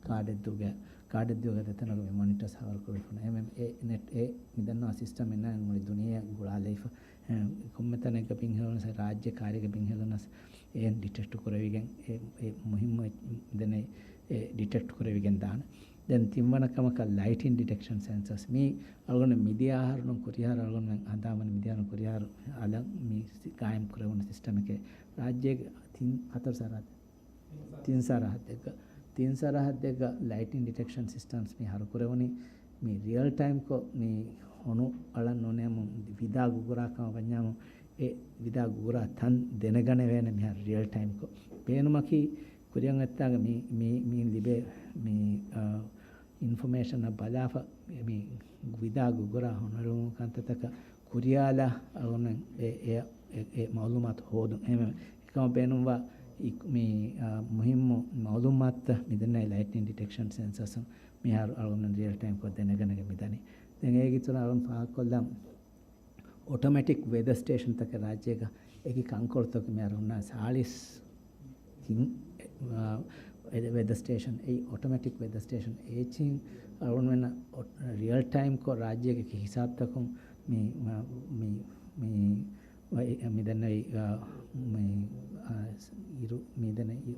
ކާޑެއްދޫގަ، ކާޑެއްދޫގަ ދެތަނަކު މި މޮނިޓަރސް ހަވަރުކުރެވިފަ އޮންނާނެ. އެ މެ-، އެ މިދަންނަވާ ސިސްޓަމް އިންނާނެ މުޅި ދުނިޔެއަށް ގުޅާލައިފަ. އެ ކޮންމެ ތަނެއްގަ ބިންހެލުނަސް، ރާއްޖެ ކާރިގަ ބިންހެލުނަސް އެ ޑިޓެކްޓް ކުރެވިގެން، އެ، އެ މުހިއްމު އެ-، ދެނެ އެ ޑިޓެކްޓް ކުރެވިގެން ދާނެ. ދެން ތިންވަނަ ކަމަކަށް ލައިޓިން ޑިޓެކްޝަން ސެންސަސް. މީ އަޅުގަނޑު މިދިޔަ އަހަރުން ކުރިއަހަރު އަޅުގަނޑުމެން ހަނދާންވަނީ މިދިޔަ އަހަރުން ކުރިއަހަރު އަލަށް މި ސި-، ގާއިމް ކުރެވުނު ސިސްޓަމެކޭ. ރާއްޖޭގެ ތިން ހަތަރު ސަރަހައްދެއް ތިން ސަރަހައްދެއްގަ، ތިން ސަރަހައްދެއްގަ ލައިޓިން ޑިޓެކްޝަން ސިސްޓަމްސް މި ހަރުކުރެވުނީ، މި ރިއަލް ޓައިމްކޮށް މި ހޮނު އަޅަން ނޫނޭމު ވިދާ ގުގުރާ ކަމަށް ވަންޏާމު، އެ ވިދާ ގުގުރާ ތަން ދެނެގަނެވޭނެ މިހާރު ރިއަލް ޓައިމްކޮށް. ބޭނުމަކީ ކުރިއަށް އޮތްތާގަ މި، މި، މި ލިބޭ މި، އާ، އިންފޮމޭޝަންއަށް ބަލާފަ، މި ވިދާ ގުގުރާ ހޮނުއެޅުމުގެ ކަންތައްތަކަށް ކުރިޔާލާ އަޅުގަނޑުމެން އެ، އެ، އެ، އެ މައުލޫމާތު ހޯދުން. އެހެންވެ، އެކަމަށް ބޭނުންވާ މި، އާ، މުހިއްމު މައުލޫމާތުތައް މިދެންނެވި ލައިޓްނިން ޑިޓެކްޝަން ސެންސަސް މިހާރު އަޅުގަނޑުމެން ރިއަލް ޓައިމްކޮށް ދެނެގަނެގެން މިދަނީ. ދެން އޭގެ އިތުރަށް އަޅުގަނޑު ފާހަގަކޮށްލަން، އޮޓޮމެޓިކް ވެދަ ސްޓޭޝަންތަކެއް ރާއްޖޭގަ އެކި ކަންކޮޅުތަކުގެ މިހާރު ހުންނަ ސާޅީސް ތިން، އެ، އާ، ވެދަ ސްޓޭޝަން، އެއީ އޮޓޮމެޓިކް ވެދަ ސްޓޭޝަން. އެއީ އަޅުގަނޑުމެންނަށް އޮ-، ރިއަލް ޓައިމްކޮށް ރާއްޖޭގެ ހިސާބުތަކުން މި، މި، މި، މި، މި ދެންނެވި، އާ، މި، އާ، އިރު، މި ދެންނެވި،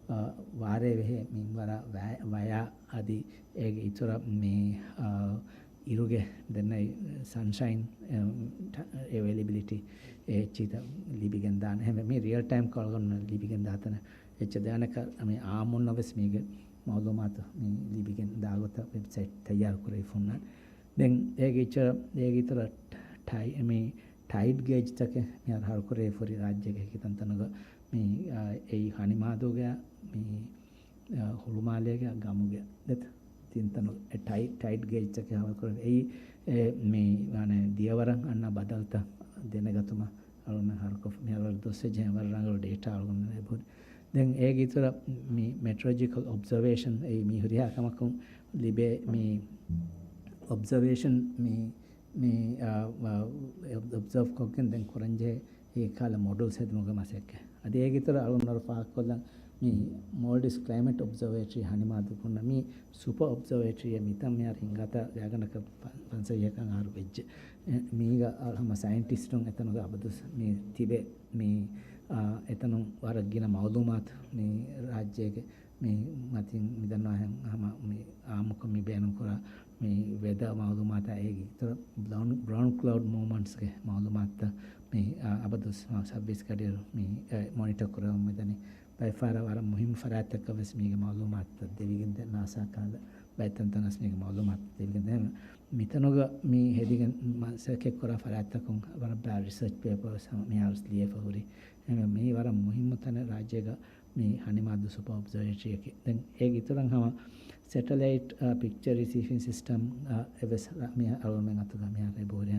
އާ، ވާރޭ ބެހޭ މިންވަރާ ވަ-، ވަޔާ އަދި އޭގެ އިތުރަށް މި، އާ، އިރުގެ ދެންނެވި ސަންޝައިން، އެ، ޓަ-، އެވެލިބިލިޓީ އެ އެއްޗިތައް ލިބިގެން ދާނެ. އެހެންވެ، މި ރިއަލް ޓައިމްކޮށް އަޅުގަނޑު ލިބިގެން ދާތަނެ އެއްޗެއް ދެވަނަކަށް މި އާއްމުންނަށް ވެސް މީގެ މައުލޫމާތު މި ލިބިގެން ދާގޮތަށް ވެބްސައިޓް ތައްޔާރު ކުރެވިފަ އޮންނާނެ. ދެން އޭގެ އިތުރަށް، އޭގެ އިތުރަށް ޓައި-، މި ޓައިޑް ގޭޖްތަކެއް މިހާރު ހަރުކުރެވިފަ ހުރި ރާއްޖޭގެ ހެކި ތަންތަނުގަ މި، އާ، އެއީ ހަނިމާދޫގަ މި، އާ، ހުޅުމާލޭގަ ގަމުގަ ދެތަ ތިން ތަނު އެ ޓައި-، ޓައިޑް ގޭޖްތަކެއް ހަރުކުރެވި. އެއީ އެ މި، އާނެ، ދިޔަވަރަށް އަންނަ ބަދަލުތައް ދެނެގަތުމަށް އަޅުގަނޑު ހަރުކޮށް މިހާރު ދުވަސްވަރު ޖެހޭ ވަރަށް ރަނގަޅު ޑޭޓާ އަޅުގަނޑު ލިބުން. ދެން އޭގެ އިތުރަށް މި މެޓްރޮލޮޖިކަލް އޮބްޒަވޭޝަން އެއީ މި ހުރިހާ ކަމަކުން ލިބޭ މި އޮބްޒަވޭޝަން މި، މި، އާ، އާ، އޮބްޒަވް ކޮށްގެން ދެން ކުރަންޖެހޭ އެކަހަލަ މޮޑުލްސް ހެދުމުގެ މަސައްކަތް. އަދި އޭގެ އިތުރަށް އަޅުގަނޑު ފާހަގަކޮށްލަން މި މޯލްޑިވްސް ކްލައިމެޓް އޮބްޒަވޭޓަރީ ހަނިމާދޫގަ ހުންނަ މި ސުޕަ އޮބްޒަވޭޓަރީއެއް މިތަން މިހާރު ހިނގާތާ ގާތްގަނޑަކަށް ފަ-، ފަންސަވީހަކަށް އަހަރު ވެއްޖެ. އެ، މީގަ އަ-، ހަމަ ސައިންޓިސްޓުން އެތަނުގަ އަބަދު މި ތިބޭ މި، އާ، އެތަނުން ވަރަށް ގިނަ މައުލޫމާތު މި ރާއްޖޭގެ މި މަތިން މި ދަންނަވާހެން ހަމަ މި އާއްމުކޮށް މި ބޭނުންކުރާ މި ވެދަ މައުލޫމާތާ އޭގެ އިތުރަށް ބްރައުން، ބްރައުން ކްލައުޑް މޫވްމަންޓްސްގެ މައުލޫމާތުތައް މި، އާ، އަބަދުވެސް ސައްވީސް ގަޑިއިރު މި، އެ، މޮނިޓަ ކުރަމުން މިދަނީ. ބައެއް ފަހަރަށް ވަރަށް މުހިއްމު ފަރާތްތަކަށް ވެސް މީގެ މައުލޫމާތުތައް ދެވިގެންދޭ، ނާސާ ކަހަލަ ބައެއް ތަންތަނަށް މީގެ މައުލޫމާތު ދެވިގެންދޭ. މިތަނުގަ މި ހެދިގެން މަސައްކަތްކުރާ ފަރާތްތަކުން ވަރަށް ބާ ރިސަރޗް ޕޭޕަރސް ހަމަ މިހާރު ލިޔެފަ ހުރި. އެހެންވެ މި ވަރަށް މުހިއްމު ތަނެއް ރާއްޖޭގަ މި ހަނިމާދޫ ސުޕަ އޮބްޒަވޭޓަރީއަކީ. ދެން އޭގެ އިތުރަށް ހަމަ ސެޓެލައިޓް، އާ، ޕިކްޗަރ ރިސީވިން ސިސްޓަމް، އާ، އެވެސް ރ-، މި އަޅުގަނޑުމެން އަތުގަ މިހާރު އެބަހުރި.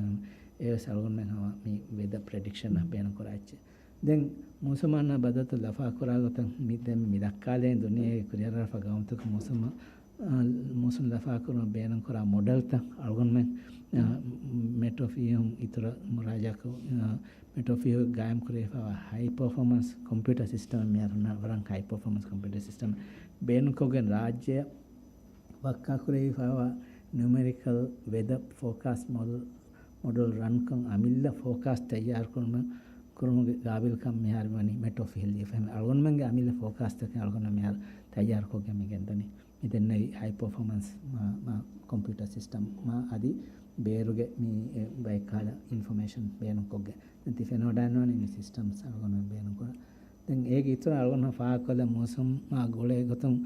އެވެސް އަޅުގަނޑުމެން ހަމަ މި ވެދަ ޕްރެޑިކްޝަން ބޭނުންކުރާ އެއްޗެއް. ދެން މޫސުމާނާ ބަދަލުތައް ލަފާކުރާ ގޮތަށް މި ދެން މި ދައްކާލޭ ދުނިޔޭގެ ކުރިއަރާފަ ގައުމުތަކު މޫސުމަށް، އާ، މޫސުން ލަފާކުރުމަށް ބޭނުންކުރާ މޮޑެލްތައް އަޅުގަނޑުމެން، އާ، މެޓް އޮފީހުން އިތުރަށް މުރާޖާކު، އާ، މެޓް އޮފީހު ގާއިމް ކުރެވިފައިވާ ހައި ޕަރފޯމަންސް ކޮމްޕިއުޓަރ ސިސްޓަމެއް މިހާރު ވަރަށް ހައި ޕަރފޯމަންސް ކޮމްޕިއުޓަރ ސިސްޓަމެއް ބޭނުންކޮށްގެން ރާއްޖެއަށް ވައްކާކުރެވިފައިވާ ނިއުމެރިކަލް ވެދަ ފޯކާސްޓް މޮޑެލް، މޮޑެލް ރަންކޮށް އަމިއްލަ ފޯކާސްޓް ތައްޔާރުކުރުމަށް، ކުރުމުގެ ގާބިލްކަން މިހާރު ވަނީ މެޓް އޮފީހަށް ލިޔެފަ. އަޅުގަނޑުމެންގެ އަމިއްލަ ފޯކާސްޓްތަކެއް އަޅުގަނޑު މިހާރު ތައްޔާރުކޮށްގެން މި ގެންދަނީ. މި ދެންނެވި ހައި ޕަރފޯމަންސް މާ، މާ ކޮމްޕިއުޓަރ ސިސްޓަމް މާ އަދި ބޭރުގެ މި އެ ބައެއް ކަހަލަ އިންފޮމޭޝަން ބޭނުންކޮށްގެން. ދެން ތި ފެނިވަޑައިންނާނީ މި ސިސްޓަމްސް އަޅުގަނޑު ބޭނުންކުރާ. ދެން އޭގެ އިތުރަށް އަޅުގަނޑު ފާހަގަކޮށްލަން މޫސުމާ ގުޅޭ ގޮތުން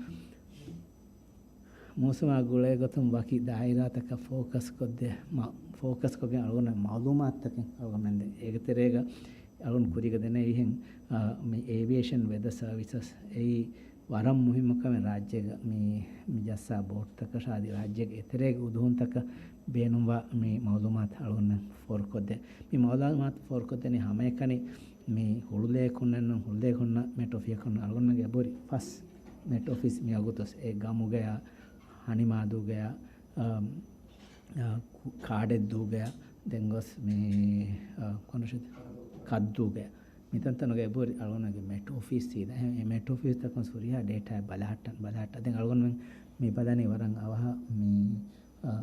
މޫސުމާ ގުޅޭ ގޮތުން ވަކި ދާއިރާތަކަށް ފޯކަސް ކޮށްދޭ، މަ-، ފޯކަސް ކޮށްގެން އަޅުގަނޑު މައުލޫމާތުތަކެއް އަޅުގަނޑުމެން ދޭ. އޭގެ ތެރޭގަ އަޅުގަނޑު ކުރީގަ ދެނެވިހެން، އާ، މި އޭވިއޭޝަން ވެދަ ސަރވިސަސް އެއީ ވަރަށް މުހިއްމު ކަމެއް ރާއްޖޭގަ މި، މި ޖައްސާ ބޯޓްތަކަށާ އަދި ރާއްޖޭގެ އެތެރޭގެ އުދުހުންތަކަށް ބޭނުންވާ މި މައުލޫމާތު އަޅުގަނޑުމެން ފޯރުކޮށްދޭ. މި މައުލޫމާތު ފޯރުކޮށްދެނީ ހަމައެކަނި މި ހުޅުލޭކުންނެއްނު، ހުޅުލޭކުންނަށް މެޓް އޮފީހަކުން އަޅުގަނޑުމެންގެ އެބަހުރި ފަސް މެޓް އޮފީސް މިވަގުތު އެ ގަމުގަޔާ، ހަނިމާދޫގަޔާ، އާ، އާ، ކު-، ކާޑެއްދޫގަޔާ، ދެން ގޮސް މި، އާ، ކޮން ރަށެއް؟ ކައްދޫގަޔާ. މިތަންތަނުގަ އެބަހުރި އަޅުގަނޑުގެ މެޓް އޮފީސް ސީދާ. އެ، އެ މެޓް އޮފީސްތަކުން ހުރިހާ ޑޭޓާއެއް ބަލަހައްޓަން، ބަލަހައްޓަން. ދެން އަޅުގަނޑުމެން މި ބަލަނީ ވަރަށް އަވަހަށް މި، އާ،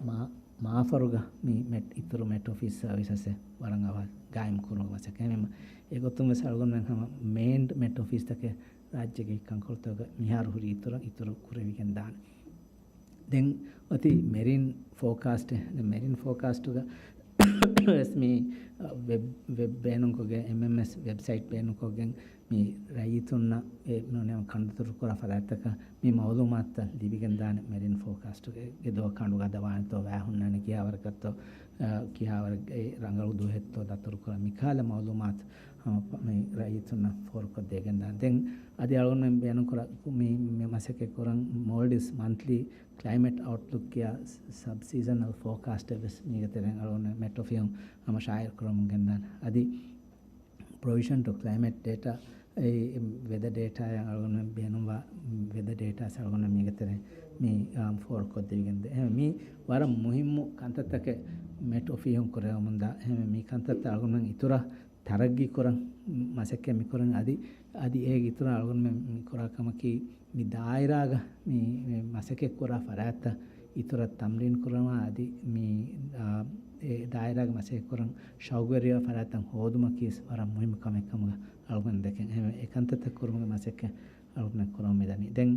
މާ-، މާފަރުގަ މި މެޓް، އިތުރު މެޓް އޮފީސް ސަރވިސަސް ވަރަށް އަވަހަށް ގާއިމް ކުރުމުގެ މަސައްކަތް. އެހެންވީމަ އެގޮތުން ވެސް އަޅުގަނޑުމެން ހަމަ މޭންޑް މެޓް އޮފީސްތަކެއް ރާއްޖޭގެ ކަންކޮޅުތަކުގަ މިހާރު ހުރި އިތުރަށް އިތުރު ކުރެވިގެން ދާނެ. ދެން އޮތީ މެރިން ފޯކާސްޓް. ދެން މެރިން ފޯކާސްޓުގަ ވެސް މި، އަ، ވެބް، ވެބް ބޭނުންކޮށްގެން، އެމްއެމްއެސް ވެބްސައިޓް ބޭނުންކޮށްގެން މި ރައްޔިތުންނަށް އެ ނޫނޭ ކަނޑުތުރުކުރާ ފަރާތްތަކަށް މި މައުލޫމާތުތައް ލިބިގެންދާނެ. މެރިން ފޯކާސްޓުގެ ދުވަހު ކަނޑު ގަދަވާނެތޯ، ވައި ހުންނާނީ ކިހާވަރަކަށްތޯ، އަ، ކިހާވަރެއްގައި ރަނގަޅު ދުވަހެއްތޯ ދަތުރުކުރާ މިކަހަލަ މައުލޫމާތު ހަމަ މި ރައްޔިތުންނަށް ފޯރުކޮށްދޭގެންދާނެ. ދެން އަދި އަޅުގަނޑުމެން ބޭނުންކުރާ މި، މި މަސައްކަތް ކުރަން މޯލްޑިވްސް މަންތްލީ ކްލައިމެޓް އައުޓްލުކް ކިޔާ ސަބް ސީޒަނަލް ފޯކާސްޓެއް ވެސް މީގެ ތެރެއިން އަޅުގަނޑު މެޓް އޮފީހުން ހަމަ ޝާއިޢު ކުރަމުން ގެންދާނެ. އަދި ޕްރޮވިޝަން ޓު ކްލައިމެޓް ޑޭޓާ، އެ ވެދަ ޑޭޓާއަށް އަޅުގަނޑުމެން ބޭނުންވާ ވެދަ ޑޭޓާސް އަޅުގަނޑުމެން މީގެ ތެރެއިން މި، އާ، ފޯރުކޮށްދެވިގެންދޭ. އެހެން މީ ވަރަށް މުހިއްމު ކަންތައްތަކެއް މެޓް އޮފީހުން ކުރެވެމުންދާ. އެހެން މި ކަންތައްތައް އަޅުގަނޑުމެން އިތުރަށް ތަރައްގީކުރަން މަސައްކަތް މިކުރަން. އަދި، އަދި އޭގެ އިތުރަށް އަޅުގަނޑުމެން މި ކުރާ ކަމަކީ، މި ދާއިރާގަ މި، މި މަސައްކަތް ކުރާ ފަރާތްތައް އިތުރަށް ތަމްރީން ކުރަމާ، އަދި މި، އާ، އެ ދާއިރާގަ މަސައްކަތް ކުރަން ޝައުގުވެރިވާ ފަރާތްތައް ހޯދުމަކީ ވަރަށް މުހިއްމު ކަމެއް ކަމުގަ އަޅުގަނޑު ދެކެން. އެ، އެ ކަންތައްތައް ކުރުމުގެ މަސައްކަތް އަޅުގަނޑު ކުރަމުން މިދަނީ. ދެން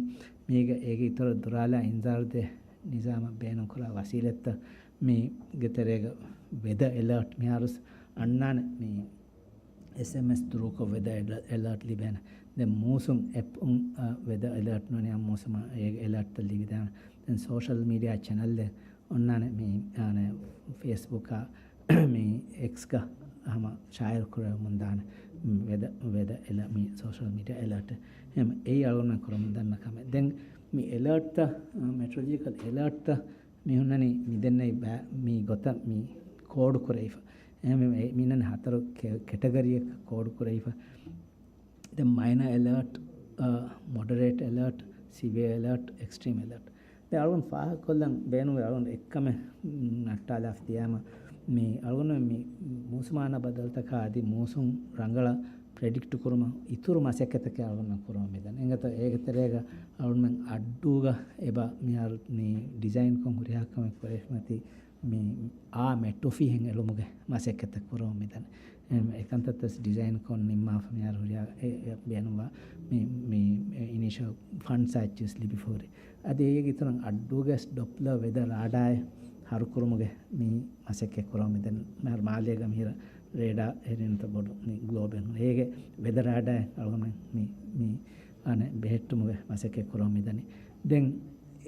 މީގަ އޭގެ އިތުރަށް ދުރާލާ އިންޒާރުދޭ ނިޒާމަށް ބޭނުންކުރާ ވަސީލަތްތައް މީގެ ތެރޭގަ ވެދަ އެލާޓް މިހާރުސް އަންނާނެ. މި އެސްއެމްއެސް ދުރުކޮށް ވެދަ އެލާ-، އެލާޓް ލިބޭނެ. ދެން މޫސުން އެޕް، އަ، ވެދަ އެލާޓް ނޫނީ އަ، މޫސުމަށް އޭގެ އެލާޓްތައް ލިބިދާނެ. ދެން ސޯޝަލް މީޑިއާ ޗެނަލްއެއް އޮންނާނެ މި، އާނެ، ފޭސްބުކާ މި އެކްސްގަ ހަމަ ޝާއިޢު ކުރެވެމުން ދާނެ ވެދަ، ވެދަ އެލަ-، މި ސޯޝަލް މީޑިއާ އެލާޓް. އެހެން އެއީ އަޅުގަނޑު ކުރަމުން ދަންނަ ކަމެއް. ދެން މި އެލާޓްތައް، އަ، މެޓްރޮލޮޖިކަލް އެލާޓްތައް މި ހުންނަނީ މި ދެންނެވި ބައި-، މި ގޮތަށް މި ކޯޑު ކުރެވިފަ. އެހެންވެ، މި ހުންނަނީ ހަތަރު ކެ-، ކެޓަގަރީއަކަށް ކޯޑު ކުރެވިފަ. ދެން މައިނަ އެލާޓް، އަ، މޮޑަރޭޓް އެލާޓް، ސިވިއަ އެލާޓް، އެކްސްޓްރީމް އެލާޓް. ދެން އަޅުގަނޑު ފާހަގަކޮށްލަން ބޭނުންވޭ އަޅުގަނޑު އެއްކަމެއް ނައްޓާލާފަ ދިޔައިމަ، މި އަޅުގަނޑު މި މޫސުމާނާ ބަދަލުތަކާ އަދި މޫސުން ރަނގަޅަށް ޕްރެޑިކްޓް ކުރުމަށް އިތުރު މަސައްކަތަކެއް އަޅުގަނޑު ކުރަމުން މިދަނީ. އެނގޭތޯ އޭގެ ތެރޭގަ އަޅުގަނޑުމެން އައްޑޫގަ އެބަ މިހާރު މި ޑިޒައިންކޮށް ހުރިހާ ކަމެއް ކުރެވިފަ މި އާ މެޓް އޮފީހެއް އެޅުމުގެ މަސައްކަތަށް ކުރަމުން މިދަނީ. އެކަންތައްތަސް ޑިޒައިންކޮށް ނިންމާފަ މިހާރު ހުރިހާ އެ، އެ ބޭނުންވާ މި، މި އިނީޝަލް ފަންޑްސް އެއްޗެސް ލިބިފަ ހުރި. އަދި އޭގެ އިތުރަށް އައްޑޫގެސް ޑޮޕްލަ ވެދަ ރާޑާއެއް ހަރުކުރުމުގެ މި މަސައްކަތް ކުރަމު މިދަނީ. މިހާރު މާލޭގަ މިހިރަ ރޭޑާ އެރިންތަ ބޮޑު މި ގްލޯބެއް ހުން. އޭގެ ވެދަ ރާޑާއެއް އަޅުގަނޑު މި، މި އަނެއް ބެހެއްޓުމުގެ މަސައްކަތް ކުރަމު މިދަނީ. ދެން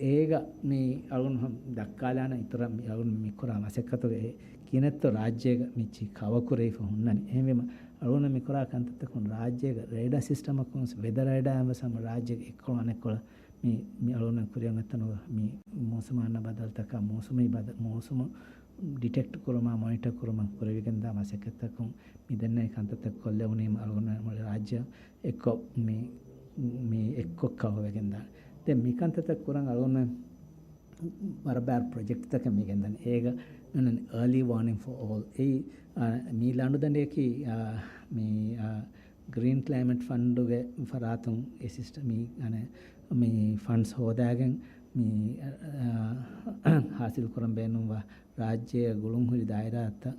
އޭގަ މި އަޅުގަނޑު ދައްކާލާނަ އިތުރަށް މި އަޅުގަނޑު މި ކުރާ މަސައްކަތުގަ އެ ކިނެއްތޯ ރާއްޖޭގަ މި ޗި ކަވަކުރެވިފަ ހުންނަނީ. އެހެންވީމަ އަޅުގަނޑު މި ކުރާ ކަންތައްތަކުން ރާއްޖޭގަ ރޭޑާ ސިސްޓަމަކުން ވެދަ ރޭޑާއަށް ވެސް ހަމަ ރާއްޖޭގެ އެއްކޮޅު އަނެއްކޮޅަށް މި، މި އަޅުގަނޑު ކުރިއަށް އޮތްތަނުގަ މި މޫސުމާންނަ ބަދަލުތަކާ މޫސުމީ ބަދަ-، މޫސުމު ޑިޓެކްޓް ކުރުމާ މޮނިޓަ ކުރުމަށް ކުރެވިގެންދާ މަސައްކަތްތަކުން މި ދެންނެވި ކަންތައްތައް ކޮށްލެވުނީމަ އަޅުގަނޑު މުޅި ރާއްޖެ އެއްކޮށް މި، މި އެއްކޮށް ކަވަވެގެންދާނެ. ދެން މި ކަންތައްތައް ކުރަން އަޅުގަނޑު ވަރަށް ބާރު ޕްރޮޖެކްޓްތަކެއް މި ގެންދަނީ. އޭގަ އަން އާލީ ވާނިން ފޯ އޯލް. އެއީ، އާ، މި ލަނޑުދަނޑިއަކީ، އާ، މި، އާ، ގްރީން ކްލައިމެޓް ފަންޑުގެ ފަރާތުން އެ ސިސްޓަ-، މި، އަނެ، މި ފަންޑްސް ހޯދާގެން މި، އާ، ހާސިލް ކުރަން ބޭނުންވާ ރާއްޖޭގެ ގުޅުންހުރި ދާއިރާތައް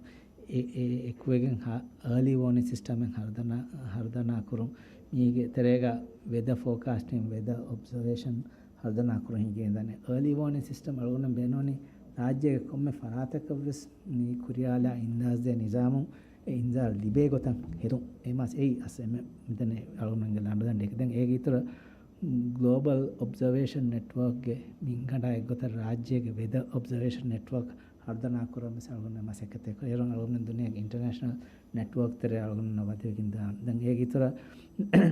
އެ-، އެ-، އެކުވެގެން ހާ-، އާލީ ވޯނިން ސިސްޓަމެއް ހަރުދަނާ-، ހަރުދަނާ ކުރުން. މީގެ ތެރޭގަ ވެދަ ފޯކާސްޓިން، ވެދަ އޮބްޒަވޭޝަން ހަރުދަނާ ކުރަން ހިނގޭ ދަނެ. އާލީ ވޯނިން ސިސްޓަމް އަޅުގަނޑު ބޭނުންވަނީ ރާއްޖޭގެ ކޮންމެ ފަރާތަކަށްވެސް މި ކުރިޔާލާ އިންދާސްދޭ ނިޒާމު އެ އިންޒާރު ލިބޭ ގޮތަށް ހެދުން. އެ މަސް އެއީ އަސް އެމް އެ މިދަނީ އަޅުގަނޑުގެ ލަނޑުދަނޑިއެއް. ދެން އޭގެ އިތުރަށް ގްލޯބަލް އޮބްޒަވޭޝަން ނެޓްވޯކްގެ މިންގަނޑާ އެއްގޮތަށް ރާއްޖޭގެ ވެދަ އޮބްޒަވޭޝަން ނެޓްވޯކް ހަރުދަނާ ކުރަން ވެސް އަޅުގަނޑު މަސައްކަތެއް ކުރޭ. އޭރުން އަޅުގަނޑު ދުނިޔޭގެ އިންޓަރނޭޝަނަލް ނެޓްވޯކް ތެރޭ އަޅުގަނޑު ވަދެވިގެން ދާން. ދެން އޭގެ އިތުރަށް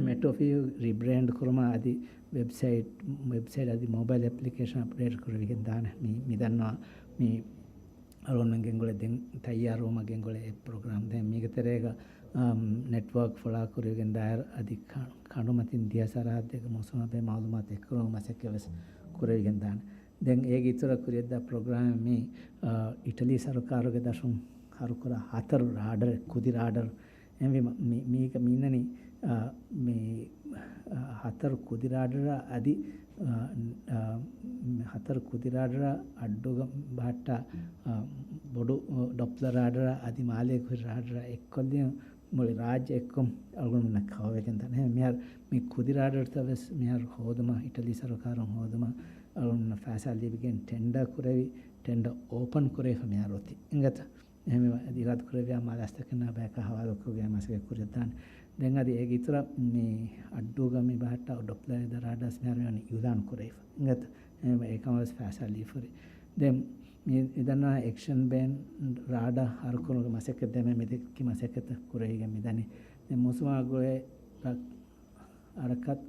މެޓްރޯ އޮފް ޔޫ ރީބްރޭންޑް ކުރުމާ އަދި ވެބްސައިޓް، ވެބްސައިޓް އަދި މޮބައިލް އެޕްލިކޭޝަން އަޕްޑޭޓް ކުރެވިގެން ދާނެ. މި، މި ދަންނަވާ މި އަޅުގަނޑުމެން ގެންގުޅޭ ދެން ތައްޔާރުވުމަށް ގެންގުޅޭ އެ ޕްރޮގްރާމް. ދެން މީގެ ތެރޭގަ، އަމް، ނެޓްވޯކް ފޮޅާ ކުރެވިގެން ދާއިރު އަދި ކަ-، ކަނޑުމަތިން ދިޔަ ސަރަހައްދެއްގެ މޫސުމާ ބެހޭ މައުލޫމާތު އެއްކުރުމުގެ މަސައްކަތް ވެސް ކުރެވިގެން ދާނެ. ދެން އޭގެ އިތުރަށް ކުރިޔަށްދާ ޕްރޮގްރާމް މި، އާ، އިޓަލީ ސަރުކާރުގެ ދަށުން ހަރުކުރާ ހަތަރު ރާޑަރެއް، ކުދި ރާޑަރު. އެހެންވީމަ، މި-، މީގަ މި އިންނަނީ، އާ، މި، އާ، ހަތަރު ކުދި ރާޑަރާ އަދި، އާ، އާ، މި ހަތަރު ކުދި ރާޑަރާ އައްޑޫގަ ބަހައްޓާ، އާ، ބޮޑު، އާ، ޑޮޕްލަ ރާޑަރާ އަދި މާލޭގެ ހުރި ރާޑަރާ އެއްކޮށްލިޔުން މުޅި ރާއްޖެ އެއްކޮށް އަޅުގަނޑުމެންނަށް ކަވަވެގެން ދާނެ. އެހެން މިހާރު މި ކުދި ރާޑަރުތައް ވެސް މިހާރު ހޯދުމަށް، އިޓަލީ ސަރުކާރުން ހޯދުމަށް އަޅުގަނޑުމެންނަށް ފައިސާ ލިބިގެން ޓެންޑާ ކުރެވި، ޓެންޑާ އޯޕަން ކުރެވިފަ މިހާރު އޮތީ. އިނގޭތަ؟ އެހެންވީމަ އިރާދަ ކުރެއްވިޔާ މާލެ އަސްތަކެއް ނާ ބަޔަކާ ހަވާލުކޮށްގެން މަސައްކަތް ކުރިޔަށްދާނެ. ދެން އަދި އޭގެ އިތުރަށް މި އައްޑޫގަ މި ބަހައްޓާ ޑޮޕްލަރ ވެދަ ރާޑާސް މިހާރު މިވަނީ އިއުލާން ކުރެވިފަ. އިނގޭތަ؟ އެހެންވީމަ އެކަމަށް ވެސް ފައިސާ ލިބިފަ ހުރި. ދެން މި މިދަންނަވާ އެކްޝަން ބޭންޑް ރާޑާ ހަރުކުރުމުގެ މަސައްކަތް ދެންމެ މި ދެއްކި މަސައްކަތަށް ކުރެވިގެން މިދަނީ. ދެން މޫސުމާ ގުޅޭ ރަ-، އަރަކަތް-،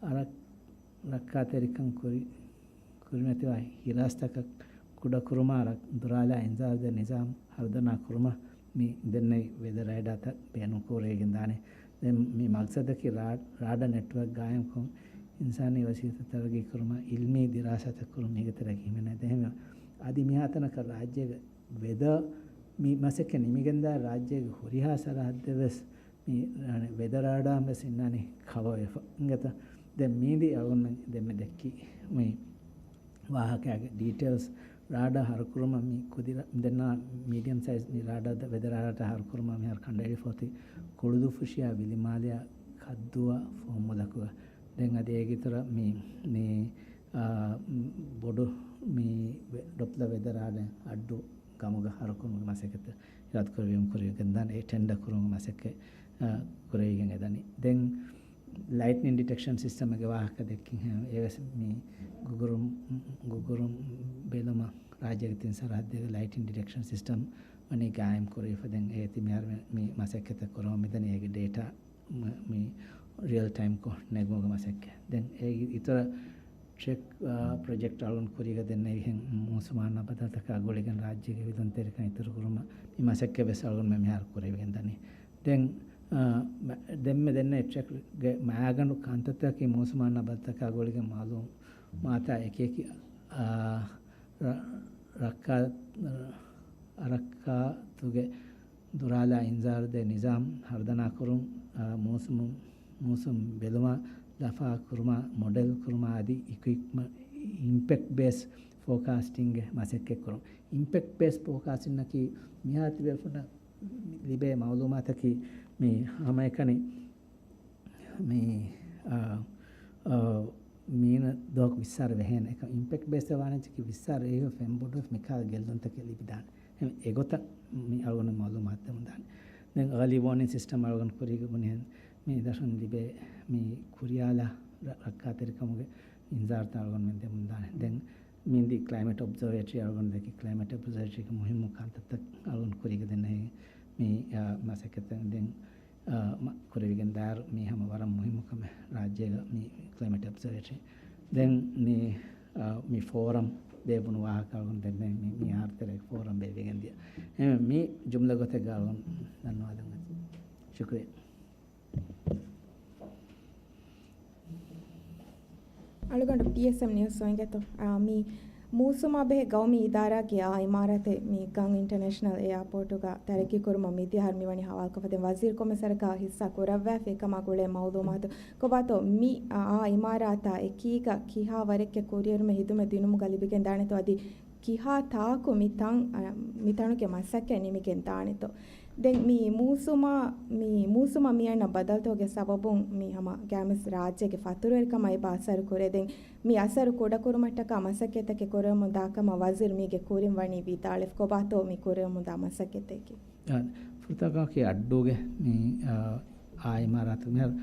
އަރަ-، ރައްކާތެރިކަން ކުރި-، ކުރިމަތިވާ ހިރާސްތަކަށް ކުޑަކުރުމާ ރަ-، ދުރާލާ އިންޒާރުދޭ ނިޒާމް ހަރުދަނާ ކުރުމަށް މި ދެންނެވި ވެދަ ރޭޑާތައް ބޭނުންކުރެވިގެން ދާނެ. ދެން މި މަގްސަދަކީ ރާ-، ރާޑާ ނެޓްވޯކް ގާއިމްކޮށް، އިންސާނީ ވަސީލަތްތައް ތަރައްގީ ކުރުމަށް، އިލްމީ ދިރާސާތައް ކުރުން މީގެ ތެރޭގަ ހިމެނޭ. ދެން އަދި މިހާތަނަކަށް ރާއްޖޭގެ ވެދަ މި މަސައްކަތް ނިމިގެންދާ ރާއްޖޭގެ ހުރިހާ ސަރަހައްދެއް ވެސް މި ރާޑާ ވެސް އިންނާނީ ކަވަވެފަ. އިނގޭތަ؟ ދެން މީދީ އަޅުގަނޑުމެން ދެންމެ ދެއްކި މި ވާހަކައިގެ ޑީޓެއިލްސް. ރާޑާ ހަރުކުރުމަށް މި ކުދި ރަ-، ދެންނާ މީޑިއަމް ސައިޒް މި ރާޑާ ދަ-، ވެދަ ރާޑާ ހަރުކުރުމަށް މިހާރު ކަނޑައެޅިފަ އޮތީ ކުޅުދުއްފުށިއާ ވިލިމާލެއާ ކައްދޫއާ ފޮހުމުލަކުގަ. ދެން އަދި އޭގެ އިތުރަށް މި، މި، އާ، ބޮޑު މި ވެ-، ޑޮޕްލަ ވެދަ ރާޑާ އައްޑޫ ގަމުގަ ހަރުކުރުމުގެ މަސައްކަތް އިރާދަކުރެވި ކުރެވިގެންދާނެ އެ ޓެންޑަ ކުރުމުގެ މަސައްކަތް، އަ، ކުރެވިގެން އެދަނީ. ދެން ލައިޓްނިން ޑިޓެކްޝަން ސިސްޓަމްގެ ވާހަކަ ދެއްކިން ހެން އެވެސް މި ގުގުރުން، ގުގުރުން ބެލުމަށް ރާއްޖޭގެ ތިން ސަރަހައްދެއްގެ ލައިޓިން ޑިޓެކްޝަން ސިސްޓަމް ވަނީ ގާއިމް ކުރެވިފަ. ދެން އޭތި މިހާރު މި، މި މަސައްކަތަށް ކުރަމުން މިދަނީ އޭގެ ޑޭޓާ މ-، މި ރިއަލް ޓައިމްކޮށް ނެގުމުގެ މަސައްކަތް. ދެން އޭގެ އިތުރަށް ޓްރެކް، އާ، ޕްރޮޖެކްޓް އަޅުގަނޑު ކުރީގަ ދެންނެވިހެން މޫސުމާނާ ބަދަލުތަކާ ގުޅިގެން ރާއްޖޭގެ ވިލުންތެރިކަން އިތުރުކުރުމަށް މި މަސައްކަތް ވެސް އަޅުގަނޑުމެން މިހާރު ކުރެވިގެން ދަނީ. ދެން، އާ، މަ-، ދެންމެ ދެންނެވި ޓްރެކްގެ މައިގަނޑު ކަންތައްތަކަކީ މޫސުމާނާ ބަދަލުތަކާ ގުޅިގެން މައުލޫމާތާ އެކިއެކި، އާ، ރަ-، ރައްކާ-، އަރައްކާތުގެ ދުރާލާ އިންޒާރުދޭ ނިޒާމް ހަރުދަނާކުރުން، އާ، މޫސުމު-، މޫސުން ބެލުމާ ލަފާ ކުރުމާ މޮޑެލް ކުރުމާ އަދި އިކުއިޕްމަ-، އިމްޕެކްޓް ބޭސް ފޯކާސްޓިންގެ މަސައްކަތް ކުރުން. އިމްޕެކްޓް ބޭސް ފޯކާސްޓިންއަކީ މިހާ ތިބޭފުޅުންނަށް ލިބޭ މައުލޫމާތަކީ މި ހަމައެކަނި މި، އާ، އާ، މީނަ ދުވަހަކު ވިއްސާރަ ވެހޭނެ. އެކަމް އިމްޕެކްޓް ބޭސް ވާނެ ޗެކި ވިއްސާރަ އެހި ފެންބޮޑުވެފަ މިކާ ގެއްލުންތަކެއް ލިބިދާނެ. އެ ގޮތަށް މި އަޅުގަނޑު މައުލޫމާތު ދެމުންދާނެ. ދެން އާލީ ވޯނިން ސިސްޓަމް އަޅުގަނޑު ކުރީގަ ބުނިހެން މި ދަށުން ލިބޭ މި ކުރިޔާލާ ރަ-، ރައްކާތެރިކަމުގެ އިންޒާރުތައް އަޅުގަނޑުމެން ދެމުންދާނެ. ދެން މިންދީ ކްލައިމެޓް އޮބްޒަވޭޓްރީ އަޅުގަނޑު ދެކި ކްލައިމެޓް އޮބްޒަވޭޓްރީގެ މުހިއްމު ކަންތައްތައް އަޅުގަނޑު ކުރީގަ ދެން އެހި މި، އާ، މަސައްކަތް ދެން، އާ، މަ-، ކުރެވިގެން ދާއިރު މީ ހަމަ ވަރަށް މުހިއްމު ކަމެއް ރާއްޖޭގަ މި ކްލައިމެޓް އޮބްޒަވޭޓްރީ. ދެން މި، އާ، މި ފޯރަމް ބޭއްވުނު ވާހަކަ އަޅުގަނޑު ދެން މި، މި އާރު ތެރޭގަ ފޯރަމް ބޭއްވިގެން ދިޔަ. އެ، މި ޖުމްލަ ގޮތެއްގަ އަޅުގަނޑު ދަންނަވާލަން. ޝުކުރިއްޔާ. އަޅުގަނޑު ޕީއެސްއެމް ނިއުސް އޮނގެތޯ. އާ، މި މޫސުމާ ބެހޭ ގައުމީ އިދާރާގެ އާ އިމާރާތެއް މި ގަން އިންޓަނޭޝަނަލް އެއާޕޯޓުގަ ތަރައްޤީ ކުރުމަށް މިދިޔަ އަހަރު މިވަނީ ހަވާލުކޮށްފަ. ދެން ވަޒީރު ކޮންމެ ސަރަކާ ހިއްސާ ކުރައްވާފަ އެކަމާ ގުޅޭ މައުލޫމާތު ކޮބާތޯ މި އާ އިމާރާތާ އެކީގަ ކިހާ ވަރެއްގެ ކުރިއެރުމެއް ހިދުމަތް ދިނުމުގަ ލިބިގެން ދާނެތޯ އަދި ކިހާ ތާކު މި ތަން، އަ، މި ތަނުގެ މަސައްކަތް ނިމިގެން ދާނެތޯ؟ ދެން މި މޫސުމާ، މި މޫސުމަށް މި އަންނަ ބަދަލުތަކުގެ ސަބަބުން މި ހަމަ ގާމިސް ރާއްޖޭގެ ފަތުރުވެރިކަމަށް އެބަ އަސަރު ކުރޭ. ދެން މި އަސަރު ކުޑަކުރުމަށްޓަކާ މަސައްކަތްތަކެއް ކުރެވެމުން ދާ ކަމަށް ވަޒީރު މީގެ ކުރިން ވަނީ ވިދާޅުވެފަ. ކޮބާތޯ މި ކުރެވެމުން ދާ މަސައްކަތްތަކީ؟ އާ، ފުރަތަމަ ކަމަކީ އައްޑޫގެ މި، އާ، އާ އިމާރާތު މިހާރު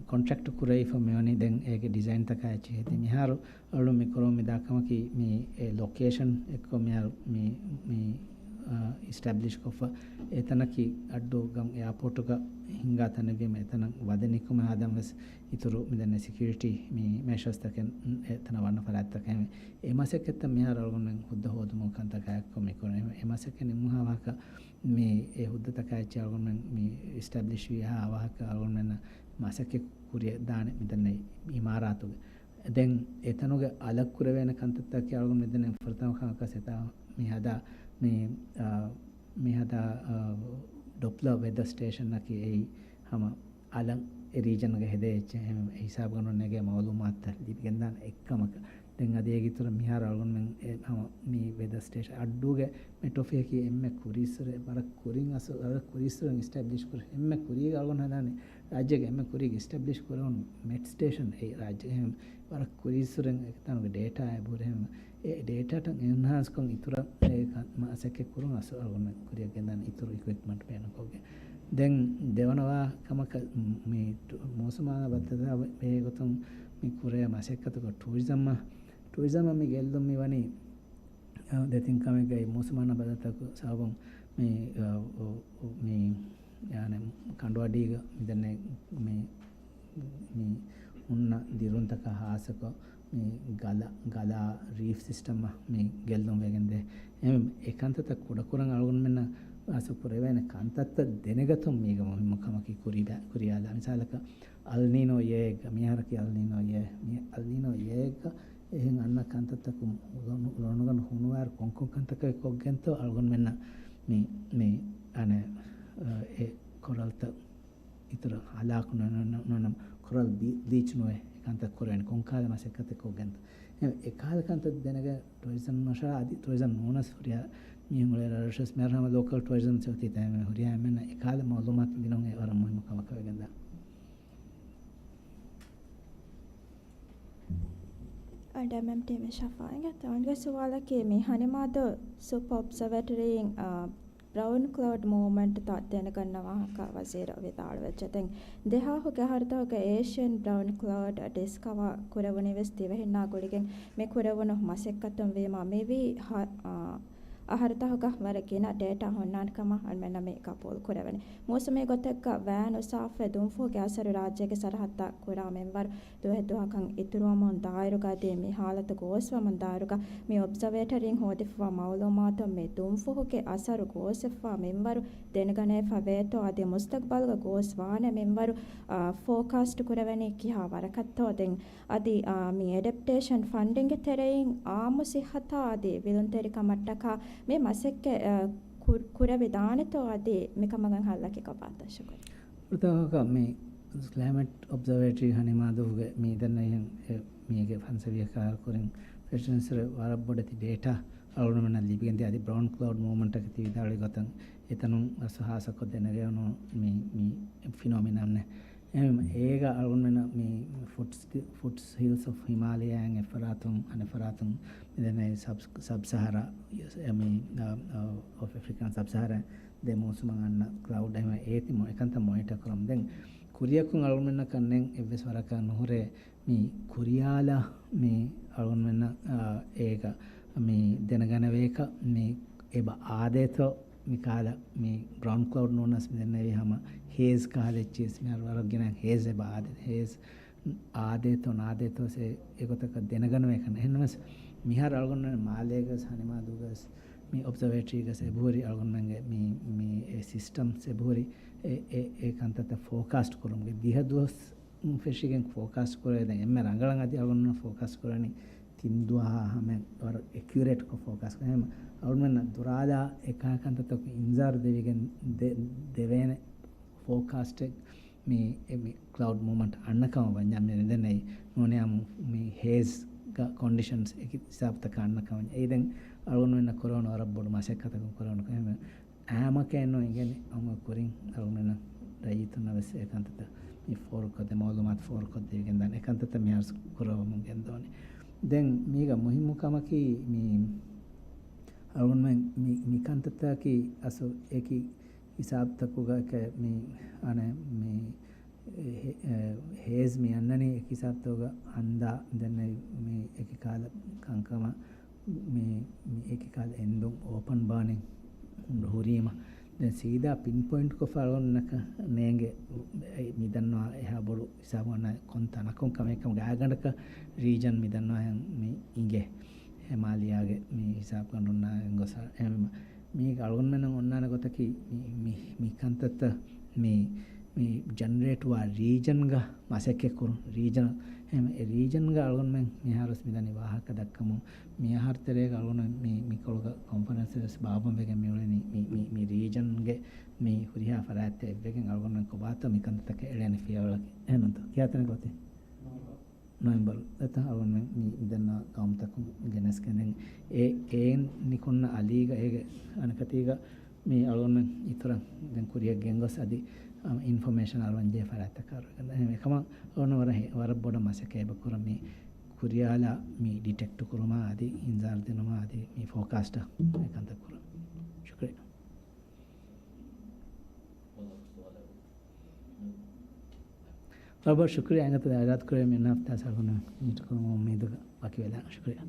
ކޮންޓްރެކްޓް ކުރެވިފަ މިވަނީ ދެން އޭގެ ޑިޒައިންތަކާ އެއްޗެހި މިހާރު އަޅު މި ކުރަމުން މިދާ ކަމަކީ މި އެ ލޮކޭޝަން އެއްކޮށް މިހާރު މި، މި، އާ، އިސްޓެބްލިޝް ކޮށްފަ އެތަނަކީ އައްޑޫ ގަން އެއާޕޯޓުގަ ހިންގާ ތަނެއްވީމަ އެތަނަށް ވަދެ ނިކުމެ ހާދަން ވެސް އިތުރު މިދެންނެ ސެކިއުރިޓީ މި މެޝަރސްތަކެއް އެތަނަށް ވަންނަ ފަރާތްތަކެއް އެ މަސައްކަތްތައް މިހާރު އަޅުގަނޑުމެން ހުއްދަ ހޯދުމުގެ ކަންތަކާ އެއްކޮށް މި ކުރަން. އެ މަސައްކަތް ނިމުމުން ހާވާކަ މި އެ ހުއްދަތަކާ އެއްޗެއް އަޅުގަނޑުމެން މި އިސްޓެބްލިޝް ވީ ހާވާކަ އަޅުގަނޑުމެންނަށް މަސައްކަތް ކުރިއަށް ދާނެ މިދެންނެ އިމާރާތުގެ. ދެން އެތަނުގެ އަލަށް ކުރެވޭނެ ކަންތައްތަކަކީ އަޅުގަނޑު މިދެންނެ ފުރަތަމަ ކަމަކަށް ސެތާ މި ހަދާ، މި، އާ، މި ހަދާ، އާ، ޑޮޕްލަ ވެދަ ސްޓޭޝަންއަކީ އެއީ ހަމަ އަލަށް އެ ރީޖަންގެ ހެދޭ އެއްޗެއް އެހެން އެ ހިސާބުގަނޑު ނެގޭ މައުލޫމާތުތައް ލިބިގެންދާނެ އެއްކަމަކަށް. ދެން އަދި އޭގެ އިތުރަށް މިހާރު އަޅުގަނޑުމެން އެ ހަމަ މި ވެދަ ސްޓޭޝަން އައްޑޫގެ މެޓް އޮފީހަކީ އެންމެ ކުރީއްސުރެ ވަރަށް ކުރިން އަސް، ވަރަށް ކުރީއްސުރެން އިސްޓެބްލިޝް ކުރި އެންމެ ކުރީގަ އަޅުގަނޑު ހަދާނެ ރާއްޖޭގެ އެންމެ ކުރީގަ އިސްޓެބްލިޝް ކުރެވުނު މެޓް ސްޓޭޝަން އެއީ ރާއްޖޭގެ އެހެން ވަރަށް ކުރީއްސުރެން އެތަނުގެ ޑޭޓާ އެބަހުރި ހެން އެ ޑޭޓާތައް އެންހާންސްކޮށް އިތުރަށް އެ ކަ-، މަސައްކަތް ކުރުން އަސް އަޅުގަނޑު ކުރިއަށް ގެންދާނެ އިތުރު އިކުއިޕްމަންޓް ބޭނުންކޮށްގެން. ދެން ދެވަނަވާ ކަމަކަށް މި ޓު-، މޫސުމާނާ ބައްދަލުތައް ވެ-، ވޭގޮތުން މި ކުރޭ މަސައްކަތުގަ ޓޫރިޒަމްއަށް، ޓޫރިޒަމްއަށް މި ގެއްލުން މި ވަނީ، އަ، ދެތިން ކަމެއްގައި މޫސުމާނާ ބައްދަލުތަކު ސަބަބުން މި، އަ، އު-، އު-، މި އާނެ ކަނޑުއަޑީގަ މިދެންނެ މި، މި ހުންނަ ދިރުންތަކަށް ހާއްސަކޮށް، މި ގަލަ-، ގަލާ ރީފް ސިސްޓަމަށް މި ގެއްލުން ވެގެންދޭ. އެ ކަންތައްތައް ކުޑަކުރަން އަޅުގަނޑުމެންނަށް އަސް ކުރެވޭނެ ކަންތައްތައް ދެނެގަތުން މީގަ މުހިއްމު ކަމަކީ ކުރިބަ-، ކުރިޔާލާ. މިސާލަކަށް އަލްނީނޯ އޭގަ، މިހާރަކީ އަލްނީނޯ އޭ، މި އަލްނީނޯ އޭގަ އެހެން އަންނަ ކަންތައްތަކުން ލޮނު-، ލޮނުގަނޑު ހުނުވާއިރު ކޮންކޮން ކަންތަކެއް ކޮށްގެންތޯ އަޅުގަނޑުމެންނަށް މި، މި އަނެއް، އަ، އެ ކޮރަލްތައް އިތުރަށް ހަލާކު ނު-، ނު-، ނު-، ނު-، ކޮރަލް ބީ-، ބްލީޗް ނުވެ އެ ކަންތައް ކުރެވެން ކޮންކާލަ މަސައްކަތެއް ކޮށްގެންތޯ. އެ، އެ ކާލަ ކަންތައް ދެނެގެ ޓުރިޒަމް މަޝްވަރާ އަދި ޓުރިޒަމް ނޫނަސް ހުރިހާ މީހުން އުޅޭ ރަށްރަށަސް މިހާރު ހަމަ ލޯކަލް ޓުރިޒަމް ސެ އޮތީ ތައިމެ ހުރިހާ އެންމެންނަށް އެ ކާލަ މައުލޫމާތު ދިނުން އެ ވަރަށް މުހިއްމު ކަމަކަށް ވެގެންދާ. އަޑެމެމް ޓީމް ޝަފާއިގެ ތަވަންގެ ސުވާލަކީ މި ހަނިމާދު ސުޕަ އޮބްޒަވޭޓަރީއިން، އާ، ބްރައުން ކްލައުޑް މޫވްމަންޓްތައް ދެނެގަންނަ ވާހަކަ ވަޒީރު ވިދާޅުވެއްޖެ. ދެން ދެހާހުގެ އަހަރުތަކުގެ އޭޝިއަން ބްރައުން ކްލައުޑް ޑިސްކަވާ ކުރެވުނީވެސް ދިވެހިންނާ ގުޅިގެން މި ކުރެވުނު މަސައްކަތުން ވީމާ މިވީ ހަ-، އާ، އަހަރުތަކުގަ ވަރަށް ގިނަ ޑޭޓާ ހުންނާނެ ކަމަށް އަޅުމެންނަށް މި ގަބޫލު ކުރެވެނީ. މޫސުމީ ގޮތެއްގަ ވައިން އުސާފައި ދުންފުހުގެ އަސަރު ރާއްޖޭގެ ސަރަހައްދަށް ކުރާ މިންވަރު ދުވަހެއްދުވަހަކަށް އިތުރުވަމުން ދާއިރުގަ އަދި މި ހާލަތު ގޯސްވަމުން ދާއިރުގަ މި އޮބްޒަވޭޓަރީން ހޯދިފަވާ މައުލޫމާތުން މި ދުންފުހުގެ އަސަރު ގޯސްވެފަވާ މިންވަރު ދެނެގަނެފަ ވޭތޯ އަދި މުސްތަގްބަލްގަ ގޯސް ވާނެ މިންވަރު، އާ، ފޯކާސްޓް ކުރެވެނީ ކިހާ ވަރަކަށްތޯ ދެން އަދި، އާ، މި އެޑެޕްޓޭޝަން ފަންޑިންގ ތެރެއިން އާއްމު ސިއްހަތާ އަދި ވިލުންތެރިކަމަށްޓަކާ މި މަސައްކަތް، އާ، ކުރ-، ކުރެވިދާނެތޯ އަދި މިކަމަށް ހައްލަކީ ކޮބާތޯ؟ ޝުކުރިއްޔާ. ފުރަތަމަ ކަމަކަށް މި ކްލައިމެޓް އޮބްޒަވޭޓަރީ ހަނިމާދުގެ މި ދެންނެވިހެން އެ މީގެ ފަންސަވީހަކާ ކުރިން ޕްރެޒެންސް ވަރަށް ބޮޑެތި ޑޭޓާ އަޅުގަނޑުމެންނަށް ލިބިގެންދިޔަ އަދި ބްރައުން ކްލައުޑް މޫވްމަންޓަކަށް ތި ވިދާޅުވި ގޮތަށް އެތަނުން ވެސް ހާއްސަކޮށް ދެނެގެން މި، މި ފިނޯމިނާން. އެހެން އޭގަ އަޅުގަނޑުމެންނަށް މި ފުޓްސް، ފުޓްސް ހިލްސް އޮފް ހިމާލަޔާއިން އެއްފަރާތުން އަނެއްފަރާތުން މިދެންނެވި ސަބް، ސަބް ސަހާރާ، މި، އާ، އާ، އޮފް އެފްރިކާން ސަބް ސަހާރާ ދެ މޫސުމަށް އަންނަ ކްލައުޑް އެހެން އޭތި މޮ-، އެކަންތައް މޮނިޓަ ކުރަމުން. ދެން ކުރިޔަކުން އަޅުގަނޑުމެންނަކަށް ނެން އެއްވެސް ވަރަކަށް ނުހުރޭ މި ކުރިޔާލާ މި އަޅުގަނޑުމެންނަށް، އާ، އޭގަ މި ދެނެގަނެވޭކަށް މި އެބަ އާދޭތޯ މި ކަހަލަ މި ބްރައުން ކްލައުޑް ނޫނަސް މި ދެންނެވި ހަމަ ހޭޒް ކަހަލަ އެއްޗިސް މިހާރު ވަރަށް ގިނަ ހޭޒް އެބަ އާދޭ، ހޭޒް އާދޭތޯ ނާދޭތޯ ސެ އެގޮތަކަށް ދެނެގަނެވޭކަން. އެހެންނަމަވެސް މިހާރު އަޅުގަނޑުމެން މާލޭގަސް ހަނިމާދޫގަސް މި އޮބްޒަވޭޓަރީގަސް އެބަހުރި އަޅުގަނޑުމެންގެ މި، މި އެ ސިސްޓަމްސް އެބަހުރި އެ، އެ، އެ ކަންތައްތައް ފޯކާސްޓް ކުރުމުގެ ދިހަ ދުވަސް ފެށިގެން ފޯކާސްޓް ކުރޭ. ދެން އެންމެ ރަނގަޅަށް އަދި އަޅުގަނޑު ފޯކާސްޓް ކުރަނީ ތިން ދުވަހާ ހަމަ ވަރަށް އެކިއުރޭޓްކޮށް ފޯކާސްޓް ކުރޭ. އަޅުގަނޑުމެންނަށް ދުރާލާ އެކަހަލަ ކަންތައްތަކުން އިންޒާރު ދެވިގެން ދެ-، ދެވޭނެ ފޯކާސްޓެއް މި، އެ މި ކްލައުޑް މޫވްމަންޓް އަންނަ ކަމަށް ވަންޏާ މި ދެންނެވި ނޫނިއްޔާމު މި ހޭޒްގަ ކޮންޑިޝަންސް އެކި ހިސާބުތަކަށް އަންނަ ކަމަށް. އެއީ ދެން އަޅުގަނޑުމެންނަށް ކުރެވުނު ވަރަށް ބޮޑު މަސައްކަތަކުން ކުރެވުނު ކަމެއް. އާމަކަށް އެއްނު އިނގޭނެ އަމު ކުރިން އަޅުގަނޑުމެންނަށް ރައްޔިތުންނަށް ވެސް އެ ކަންތައްތައް މި ފޯރުކޮށް ދެ މައުލޫމާތު ފޯރުކޮށްދެވިގެން ދާނެ. އެ ކަންތައްތައް މިހާރު ކުރައްވަމުން ގެންދަވަނީ. ދެން މީގަ މުހިއްމު ކަމަކީ މި އަޅުގަނޑުމެން މި، މި ކަންތައްތަކީ އަސްލު އެކި ހިސާބުތަކުގަ ކެ މި އަނެއް މި ހޭ-، އެ، ހޭޒް މި އަންނަނީ އެކި ހިސާބުތަކުގަ އަންދާ ދެންނެވި މި އެކި ކަހަލަ ކަންކަމަށް މި، މި އެކި ކަހަލަ އެންދުން އޯޕަން ބާނިން ހުރީމަ. ދެން ސީދާ ޕިން ޕޮއިންޓްކޮށް ފަޅުންނަކަށް ނޭނގެ އެ، މި ދަންނަވާ އެހާ ބޮޑު ހިސާބު އަންނަ ކޮން ތަނަކުން ކަމެއް ކަމުގެ އާގަނޑަކަށް ރީޖަން މި ދަންނަވާ މި އިނގޭ. ހިމާލިޔާގެ މި ހިސާބު ގަނޑުންނާ ގޮސް އެހެންވީމަ މީގެ އަޅުގަނޑުމެންނަށް އޮންނާނެ ގޮތަކީ މި، މި، މި ކަންތައްތައް މި، މި ޖަނަރޭޓްވާ ރީޖަންގަ މަސައްކަތްކުރުން. ރީޖަނަލް އެ ރީޖަންގަ އަޅުގަނޑުމެން މިހާރުވެސް މިދަނީ ވާހަކަ ދައްކަމުން. މިއަހަރު ތެރޭގަ އަޅުގަނޑު މި، މިކޮޅުގަ ކޮންފަރެންސެއް ވެސް ބާއްވަން ވެގެން މިއުޅެނީ މި، މި، މި ރީޖަންގެ މި ހުރިހާ ފަރާތްތައް އެއްވެގެން އަޅުގަނޑުމެން ކޮބާތޯ މި ކަންތައްތަކަށް އެޅޭނެ ފިޔަވަޅަކީ. އެހެންތޯ؟ ކިޔާތަނެއް ގޮތެއް؟ ނޮވެމްބަރު އެތަ އަޅުގަނޑުމެން މި މިދަންނަ ގައުމުތަކުން ގެނެސްގެން ދެން އެ، އެއިން ނިކުންނަ އަލީގަ އޭގެ އަނެކަތީގަ މި އަޅުގަނޑުމެން އިތުރަށް ދެން ކުރިއަށް ގެންގޮސް އަދި، އަ، އިންފޮމޭޝަން އަރުވަންޖެހޭ ފަރާތްތަކަށް އަރުވެގެން. އެހެން އެކަމަށް އަޅުގަނޑު ވަރަށް ހެ-، ވަރަށް ބޮޑަށް މަސައްކަތް އެބަ ކުރަން މި ކުރިޔާލާ މި ޑިޓެކްޓް ކުރުމާ އަދި އިންޒާރު ދިނުމާ އަދި މި ފޯކާސްޓަށް އެކަންތައް ކުރަން. ޝުކުރިއްޔާ. ބައްބަ ޝުކުރިއްޔާ އެނގޭތަ އިރާދަކުރެއްވި މި ހަފްތާ ސަރުގުނަ މީޓް ކުރުމަށް އުއްމީދުގަ ވަކިވެލާނަން. ޝުކުރިއްޔާ.